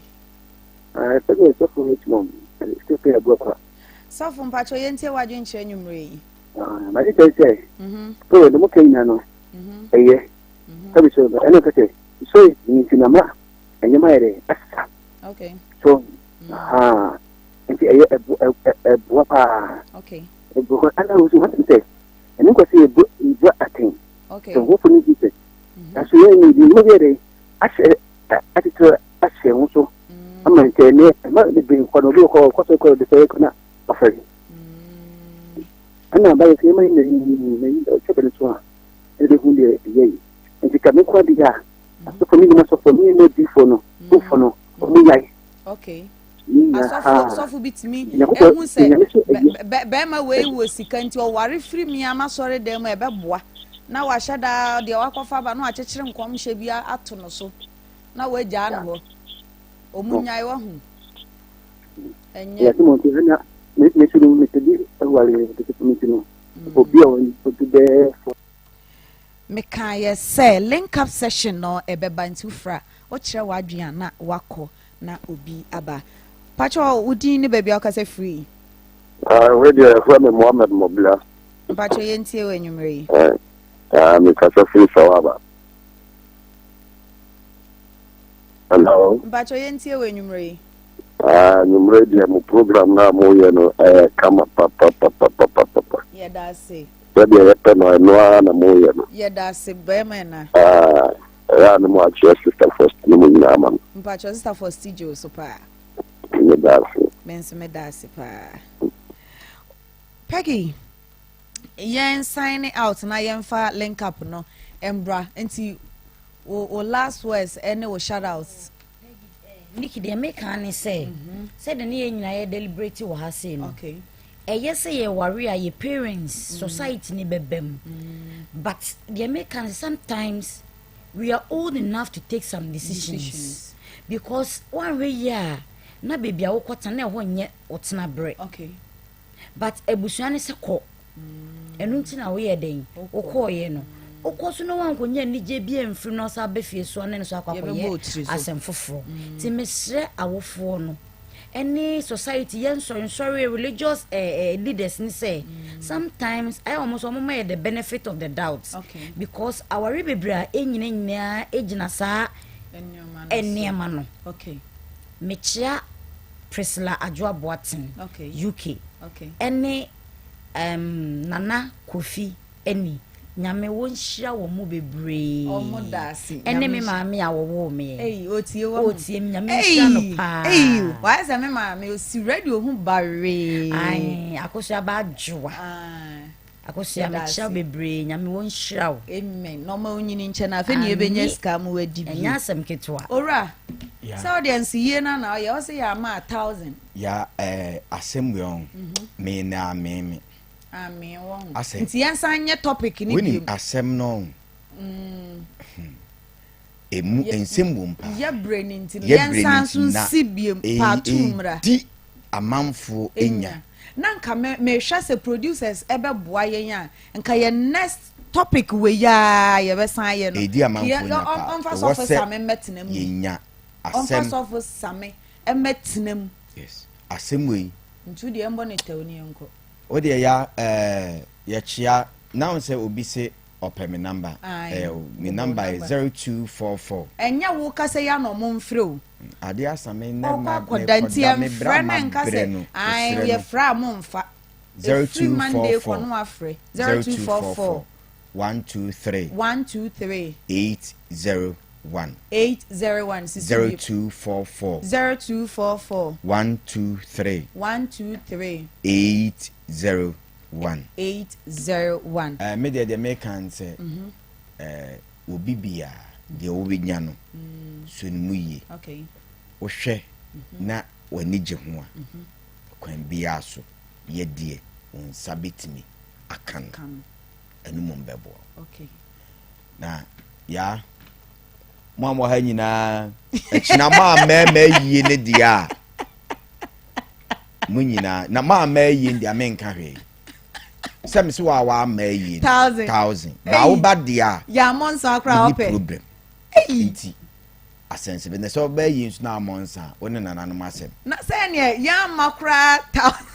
Speaker 8: Ah, sɛdeɛ sɔfo no kyerɛ mu, sɛ abu akwa.
Speaker 1: Sɔfo mpakyɛ yɛntie w'adwenkyerɛ nwummerɛ yi.
Speaker 8: Ah, made kyerɛ sɛ, sɛ ne mo ka nyina no, ɛyɛ. Sɛbi so, ɛna ɔka sɛ, so nti na ma ɛnyɛma yɛ dɛ asesa.
Speaker 1: Okay.
Speaker 8: So, ha, nti ɛyɛ ɛboa paa.
Speaker 1: Okay.
Speaker 8: Ɛboa, ɛna nso wɔn sɛ, ɛne nkɔ sɛ yɛbu yɛbu atɛn.
Speaker 1: Okay.
Speaker 8: Sɛ wɔfo ne Jesus. Nanso yɛn ne bi mo yɛ dɛ ahyɛ atete ahyɛ ho so. Ama nkyɛn ne ɛma bebree kɔ no obi kɔ kɔ so kɔ de sɛ kɔ na ɔfɛre. Ɛna abayɛ sɛ yɛma yɛn na yi na ɔkyɛ bɛ no so a ɛna bɛhu deɛ ɛyɛ yi. Nti ka me kɔ adeɛ a asɔfo ne nyina sɔfo ne nyina difoɔ no sofo no ɔmo yae.
Speaker 1: Okay. Asɔfo sɔfo bi tumi ehu sɛ bɛrima wei wɔ sika nti ɔware firi mi ama sɔre dan mu ɛbɛboa na wahyɛ daa deɛ wakɔfa ba na wakyekyere nkɔmhyɛ bi ato no so na wagyaa no hɔ ɔmu nyae wahu ɛnyɛ.
Speaker 8: Yɛte mo nti ɛna mesoro mesodi ware tete mi ti no obi a ɔdi bɛɛ fo.
Speaker 1: Mekaeɛ sɛ link up session no ɛbɛba nti wofrɛ a wokyerɛ w'adwene a na wakɔ na obi aba. Pakyɛ wo din ne baabi a wokasa firi?
Speaker 5: Ah, wei deɛ yɛfrɛ me Mohammed Mobila.
Speaker 1: Mpakyɛ yɛntie wɔ anwummerɛ yi.
Speaker 5: Eh, ah, mekasa firi Sawaba. Hello.
Speaker 1: Mpakyɛ yɛntie wɔ anwummerɛ yi.
Speaker 5: Ah, anwummerɛ deɛ mo program no a moyɛ no ɛyɛ kama papapapapapa.
Speaker 1: Yɛda ase.
Speaker 5: Sɛdeɛ yɛpɛ no, ɛno ara na moreyɛ no.
Speaker 1: Yɛdase bɛɛma ɛna.
Speaker 5: Ah, ɛyɛ a ne mo akyerɛ Sister Fosti ne mo nyinaa ama me.
Speaker 1: Mpakyɛw Sister Fosti gye wo so paa.
Speaker 5: Meda ase.
Speaker 1: Me nso meda ase paa. Peggy, yɛn sign out na yɛmfa link up no mbra nti wo wo last words ɛne wo shout outs.
Speaker 2: Nikki deɛ meka ne sɛ mhm. sɛdeɛ ne yɛn nyinaa yɛ deliberate wɔ ha sei no ɛyɛ sɛ yɛware a yɛ parents mm. society ne bɛba mu mm. but deɛ meka ne sometimes we are old enough to take some decisions, decisions. because woanhwɛ yie a na baabi a wokɔtena na ɛhɔ nyɛ wo tena berɛ
Speaker 1: okay.
Speaker 2: But abusua no sɛ kɔ. Ɛno nti na woyɛ dɛn? Wokɔɔyɛ no. Wokɔ so na woankɔnya anigye bi amfiri no asa aba fie so ne no so akɔ akɔyɛ asɛm foforɔ. Mm. Nti mesrɛ awofoɔ no ɛne society yɛn nsɔre religious eh, eh, leaders ni sɛ mm. sometimes ayɛ wɔn so wɔn ma yɛ the benefit of the doubt okay. because aware bebree a ɛnyina nyinaa ɛgyina saa nneɛma no.
Speaker 1: Okay.
Speaker 2: Mekyea Priscilla Adwoa Boateng, UK, ɛne um, Nana Kofi Ani. Nyame wo nhyira wɔn mu bebree. Ɛne me maame a wɔwoo me.
Speaker 1: Ei, otie wɔ ho.
Speaker 2: Otie me Nyame nhyira no paa.
Speaker 1: Ei, wayɛ sɛ me maame osi radio ho bawee.
Speaker 2: Ai, akosua ba adwoa. Akosua mekyia wo bebree nyame wɔ nhyira wo.
Speaker 1: Amen na ɔma onyini nkyɛ na afei ne yɛbɛnya sika mu wadi bi.
Speaker 2: Ɛnyɛ asɛm ketewa.
Speaker 1: Owura sɛ ɔdeɛ nso yie no na ɔyɛ ɔsɛ yɛ ama a thousand.
Speaker 3: Ya ɛɛ eh, asɛm wei ɔn mhm. me na amee me.
Speaker 1: Amee wɔ ho. Asɛ nti yɛn san nyɛ topic ne
Speaker 3: bi. Wonim asɛm no ɔn. Mm. Hmm. Emu nsɛm wɔ mu paa.
Speaker 1: Yɛ brɛ ne nti no yɛn san so nsi biem part two mmra.
Speaker 3: Di amanfoɔ nya.
Speaker 1: Na nka me mehwɛ sɛ producers ɛbɛboa yɛn a nka yɛn next topic wei aa yɛbɛsan ayɛ no.
Speaker 3: Ɛdi amanfoɔ nya paa.
Speaker 1: Ɔmfa sɔfo same mmɛtena mu.
Speaker 3: Yɛnya asɛm.
Speaker 1: Ɔmfa sɔfo same mmɛtena mu.
Speaker 3: Yes asɛm wei.
Speaker 1: Ntu deɛ ɛmbɔ ne tɛw ne yɛnkɔ.
Speaker 3: Wo deɛ ya ɛɛ yɛkyea na wo sɛ obi se ɔpɛ me number ɛɛ me number yɛ 0244.
Speaker 1: Ɛnyɛ wo kasa yi ana ɔmo mfrɛ o.
Speaker 3: Ade asa me nnɛ ma
Speaker 1: Ɔkɔ akɔda nti
Speaker 3: mekɔda me bra
Speaker 1: ɛmfrɛ
Speaker 3: ma
Speaker 1: no nka
Speaker 3: brɛ
Speaker 1: sɛ
Speaker 3: no
Speaker 1: ae
Speaker 3: mesrɛ no.
Speaker 1: yɛfrɛ a momfa. Ɛfiri Monday kɔ
Speaker 3: 0244
Speaker 1: no wafrɛ. 0244
Speaker 3: 0244 123
Speaker 1: 123
Speaker 3: 801
Speaker 1: 801 sisi bio.
Speaker 3: 0244
Speaker 1: 0244
Speaker 3: 123
Speaker 1: 123
Speaker 3: 801.
Speaker 1: 801.
Speaker 3: Eh, me deɛ deɛ meka ne sɛ eh, obi biara deɛ wobɛnya no sɔ ne mu yie. Wohwɛ na w'ani gye ho a, kwan biara so yɛ deɛ wo nsa bɛtumi aka no. Ɛno mmom bɛboa wo. Na yaa mo a mo ha nyinaa akyina mo a mɛɛmɛ yie ne deɛ a mo nyinaa na mo a mɛɛ yie deɛ menka hwee. Sɛ me se wa wa ama ayie no.
Speaker 1: 1000.
Speaker 3: 1000. Ba wo ba deɛ a.
Speaker 1: Yɛ amɔ nsa koraa
Speaker 3: Menni
Speaker 1: ɔpɛ.
Speaker 3: problem.
Speaker 1: Ei.
Speaker 3: Nti asɛnsebe na sɛ ɔba ayie nso na amɔ nsa a, wo ne nananom asɛm.
Speaker 1: Na sɛ neɛ yɛ ama koraa 1000.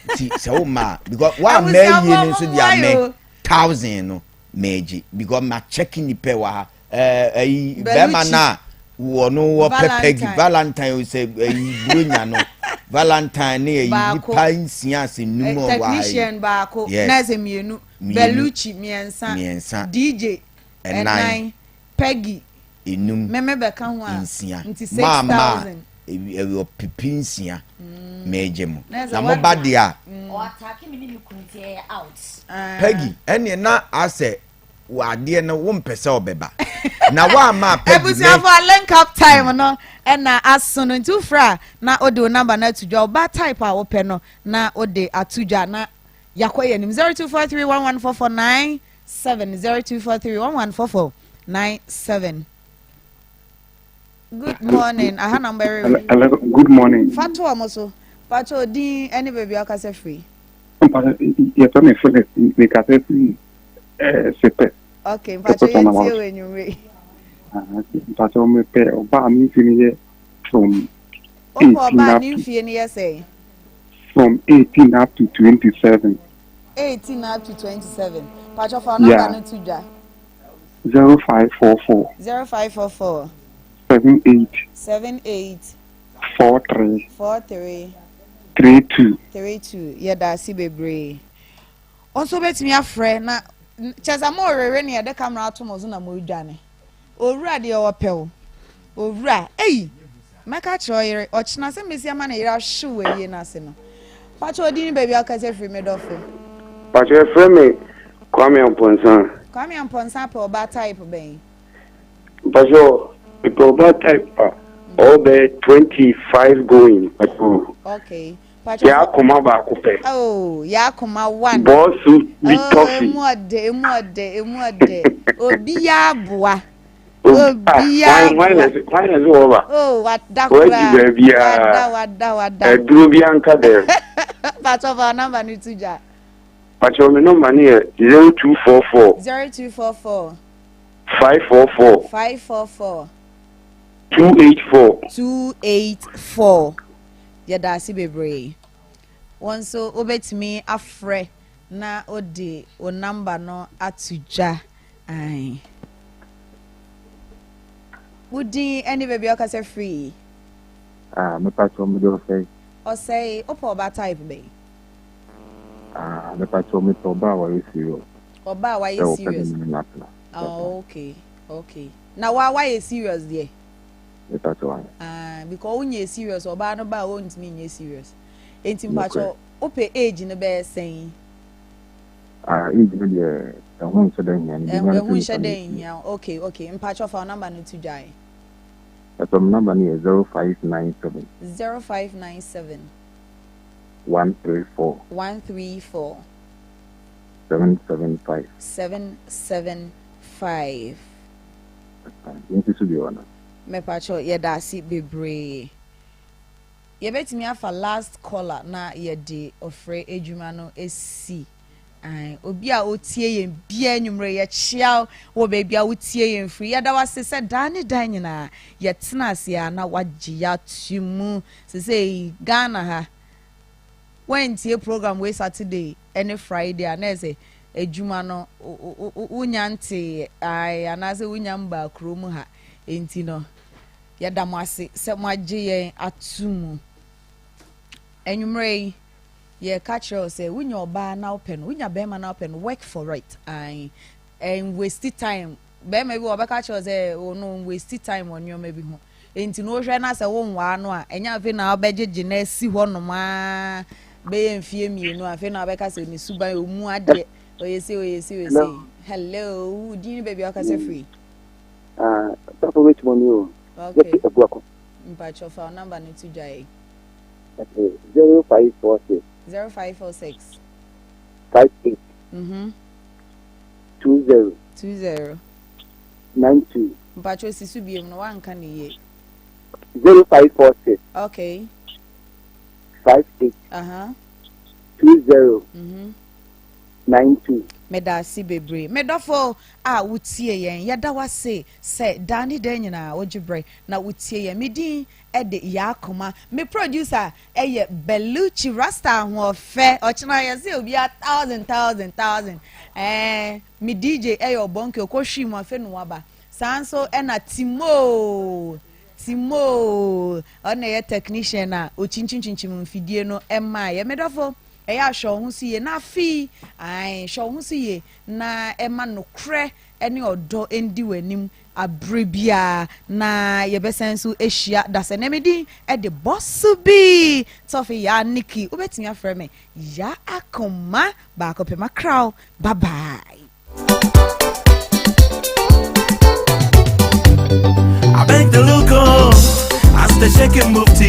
Speaker 3: Nti sɛ wo ma a, because wa ama ayie
Speaker 1: Abusuafoɔ
Speaker 3: no
Speaker 1: mo
Speaker 3: nso deɛ
Speaker 1: mmoa
Speaker 3: amɛ
Speaker 1: yo.
Speaker 3: 1000 no mɛgye because ma check nipa wɔ ha. Ɛɛ ɛyi
Speaker 1: Bellucci.
Speaker 3: bɛrima no a wɔ no wɔ pɛ Peggy
Speaker 1: Valentine.
Speaker 3: Valentine o sɛ ɛyi buronya no Valentine ne ɛyi
Speaker 1: Baako.
Speaker 3: nipa nsia ase num
Speaker 1: Eh,
Speaker 3: a wɔ ha yi.
Speaker 1: Technician baako,
Speaker 3: Yes.
Speaker 1: nurse mmienu,
Speaker 3: Mmienu.
Speaker 1: Bellucci mmiɛnsa,
Speaker 3: Mmiɛnsa.
Speaker 1: DJ
Speaker 3: Ɛnan.
Speaker 1: ɛnan, Peggy
Speaker 3: Enum.
Speaker 1: meme bɛka ho a,
Speaker 3: Nsia.
Speaker 1: nti
Speaker 3: Mo a ma
Speaker 1: 6000.
Speaker 3: ewi ɛwɔ pipi nsia mɛgye mo.
Speaker 1: Na ɛsɛ
Speaker 3: Na mo
Speaker 1: wa-
Speaker 3: ba deɛ a.
Speaker 2: Ɔatake me ne me kunu nti ɛyɛ out.
Speaker 1: Ah.
Speaker 3: Peggy ɛneɛ na asɛ wɔ adeɛ no wo mpɛ sɛ ɔbɛba na woamma a Peggy me.
Speaker 1: Abusuafo a link up time no ɛna aso no nti wofrɛ a na wode wo number no ato dwa ɔba type a wopɛ no na wode ato dwa na yakɔ yɛ anim 0243114497 0243114497 Good morning aha na mbɛrewe.
Speaker 9: Hello, good morning.
Speaker 1: Fa to ɔmo so pakyɛ odin ɛne baabi a ɔkasa firi.
Speaker 9: Mpakyɛ yɛfrɛ me Philip mekasa firi eh, Sepɛ.
Speaker 1: Okay, mpakyɛ yɛntie wɔ anwummerɛ yi.
Speaker 9: Ah, mpakyɛ mepɛ ɔbaa a me mfie no yɛ from
Speaker 1: 18 up to. Ne mfie no yɛ sɛn?
Speaker 9: From 18 up to 27.
Speaker 1: 18 up to 27. Mpakyɛ fa nɔmba no to dwa.
Speaker 9: 0544.
Speaker 1: 0544.
Speaker 9: 78.
Speaker 1: 78.
Speaker 9: 43.
Speaker 1: 43.
Speaker 9: 32.
Speaker 1: 32. Yɛda ase bebree. Wo nso wobɛtumi afrɛ na kyɛ sɛ mo rewe ne yɛde camera ato mo so na mo redwane. Owura deɛ ɔpɛ wo. Owura, ei! Mɛka kyerɛ ɔyere, ɔkyena sɛ mɛsi ama ne yere ahyew wɔ ayie no ase no. Pakyɛ odin ne baabi a wokasa firi me dɔfo.
Speaker 10: Pakyɛ yɛfrɛ me Kwame Amponsah.
Speaker 1: Kwame Amponsah pɛ ɔbaa type bɛn?
Speaker 10: Mpakyɛ mepɛ ɔbaa type a ɔwɔ bɛyɛ 25 going mpakyɛ.
Speaker 1: Okay.
Speaker 10: Yɛ akoma baako pɛ.
Speaker 1: Oh, yɛ akoma one.
Speaker 10: Bɔɔso bi
Speaker 1: oh,
Speaker 10: tɔfi.
Speaker 1: Emu ɔdɛ, emu ɔdɛ, emu ɔdɛ. Obi yɛ aboa. Obi yɛ aboa.
Speaker 10: Hwan na ɛsɛ wɔ ba?
Speaker 1: Oh, wada koraa.
Speaker 10: Wadi baabi a.
Speaker 1: Wada, wada, wada.
Speaker 10: Aduro bi anka dɛ.
Speaker 1: Pakyɛ fa namba no to dwa.
Speaker 10: Pakyɛ mi nɔmba no yɛ 0244.
Speaker 1: 0244.
Speaker 10: 544.
Speaker 1: 544.
Speaker 10: 284.
Speaker 1: 284. Yɛda ase bebree. Wo nso wobɛtumi afrɛ na wode wo number no ato dwa. Ae. Wo din ne baabi a wokasa firi?
Speaker 11: Ah, mepakyɛw mede ɔsɛe.
Speaker 1: Ɔsɛe, wopɛ ɔbaa type bɛn?
Speaker 11: Ah, mepakyɛw mepɛ ɔbaa a wayɛ serious.
Speaker 1: Ɔbaa a wayɛ serious.
Speaker 11: Sɛ ɔpɛ me ne no atena.
Speaker 1: Oh, okay, okay. Na wa wayɛ serious deɛ?
Speaker 11: Mepakyɛw ahe.
Speaker 1: Ah, because wo nyɛ serious, ɔbaa no ba a ɔntumi nyɛ serious. Enti mpakyɛw wopɛ age no bɛyɛ sɛn?
Speaker 11: Ah, age no deɛ ɛho nhyɛ da nhia me.
Speaker 1: Ɛho nhyɛ da nhia wo. Okay, okay. Mpakyɛw fa wo number no to dwa ɛ.
Speaker 11: Mpakyɛw me number no yɛ 0597.
Speaker 1: 0597.
Speaker 11: 134.
Speaker 1: 134.
Speaker 11: 775.
Speaker 1: 775.
Speaker 11: Yɛnsi so bio anaa?
Speaker 1: Mepakyɛw yɛdaase bebree. Yɛbɛtumi afa last caller na yɛde ɔfrɛ adwuma no asi. Ae, obi a otie yɛn biara anwummere yɛkyea wo wɔ baabi a wotie yɛn firi. Yɛda wo ase sɛ daa ne daa nyinaa yɛtena ase a na wagye yɛn ato mu. Sesei Ghana ha Woantie program wei Saturday ne Friday a na ɛsɛ adwuma no wonya nteeɛ ae anaasɛ wonya mbaa kurom ha enti no yɛda mo ase sɛ moagye yɛn ato mu. Anwummerɛ yi yɛka kyerɛ wo sɛ wonya ɔbaa na wopɛ no wonya bɛrima na wopɛ no work for it ae and waste time Barima bi wɔ hɔ ɔbɛka akyerɛ wo sɛ ɔno ɔnwasti time wɔ nneɛma bi ho. Enti no wohwɛ na sɛ wonwaa no a, ɛnyɛ afei na wobɛgyegye no asi hɔnom ara bɛyɛ mfeɛ mmienu afei na wobɛka sɛ ne suban ɔmu adeɛ ɔyɛ sei ɔyɛ sei ɔyɛ sei. Hello, wo din ne baabi a wokasa firi?
Speaker 8: Ah, Papa wait mo mi o.
Speaker 1: Okay.
Speaker 8: Yɛte Abuako.
Speaker 1: Mpakyɛ fa wo number no to dwa yi.
Speaker 8: Okay, 0546.
Speaker 1: 0546.
Speaker 8: 58.
Speaker 1: Mhm.
Speaker 8: 20.
Speaker 1: 20.
Speaker 8: 92.
Speaker 1: Mpakyɛ si so biem no wanka ne yie.
Speaker 8: 0546.
Speaker 1: Okay.
Speaker 8: 58.
Speaker 1: Uh-huh.
Speaker 8: 20.
Speaker 1: Mhm.
Speaker 8: 92.
Speaker 1: Medaase bebree. Me dɔfo a wotie yɛn, yɛda wo ase sɛ daa ne daa nyinaa wogye berɛ na wotie yɛn. Me din de Yaa Koma. Me producer yɛ Bellucci Rasta Ahoɔfɛ. Ɔkyena yɛse obiara thousand thousand thousand. Ɛɛ me DJ yɛ Ɔbɔnke, ɔkɔhwii mu afei na waba. Saa nso na Timo, Timo, ɔno na ɛyɛ technician a ɔkyinkyimkyinkyim mfidie no maa yɛ. Me dɔfo, ɛyɛ a hwɛ wo ho so yie na afei, ae, hwɛ wo ho so yie na ɛma nokorɛ ne ɔdɔ ndi w'anim aberɛ biara na yɛbɛsan nso ahyia dasɛ. Me din de Boss B, Tɔfe Yaa Nikki. Wobɛtumi afrɛ me Yaa Akoma baako pɛ. Makraw, bye bye.
Speaker 12: I beg the look up as the shaking move to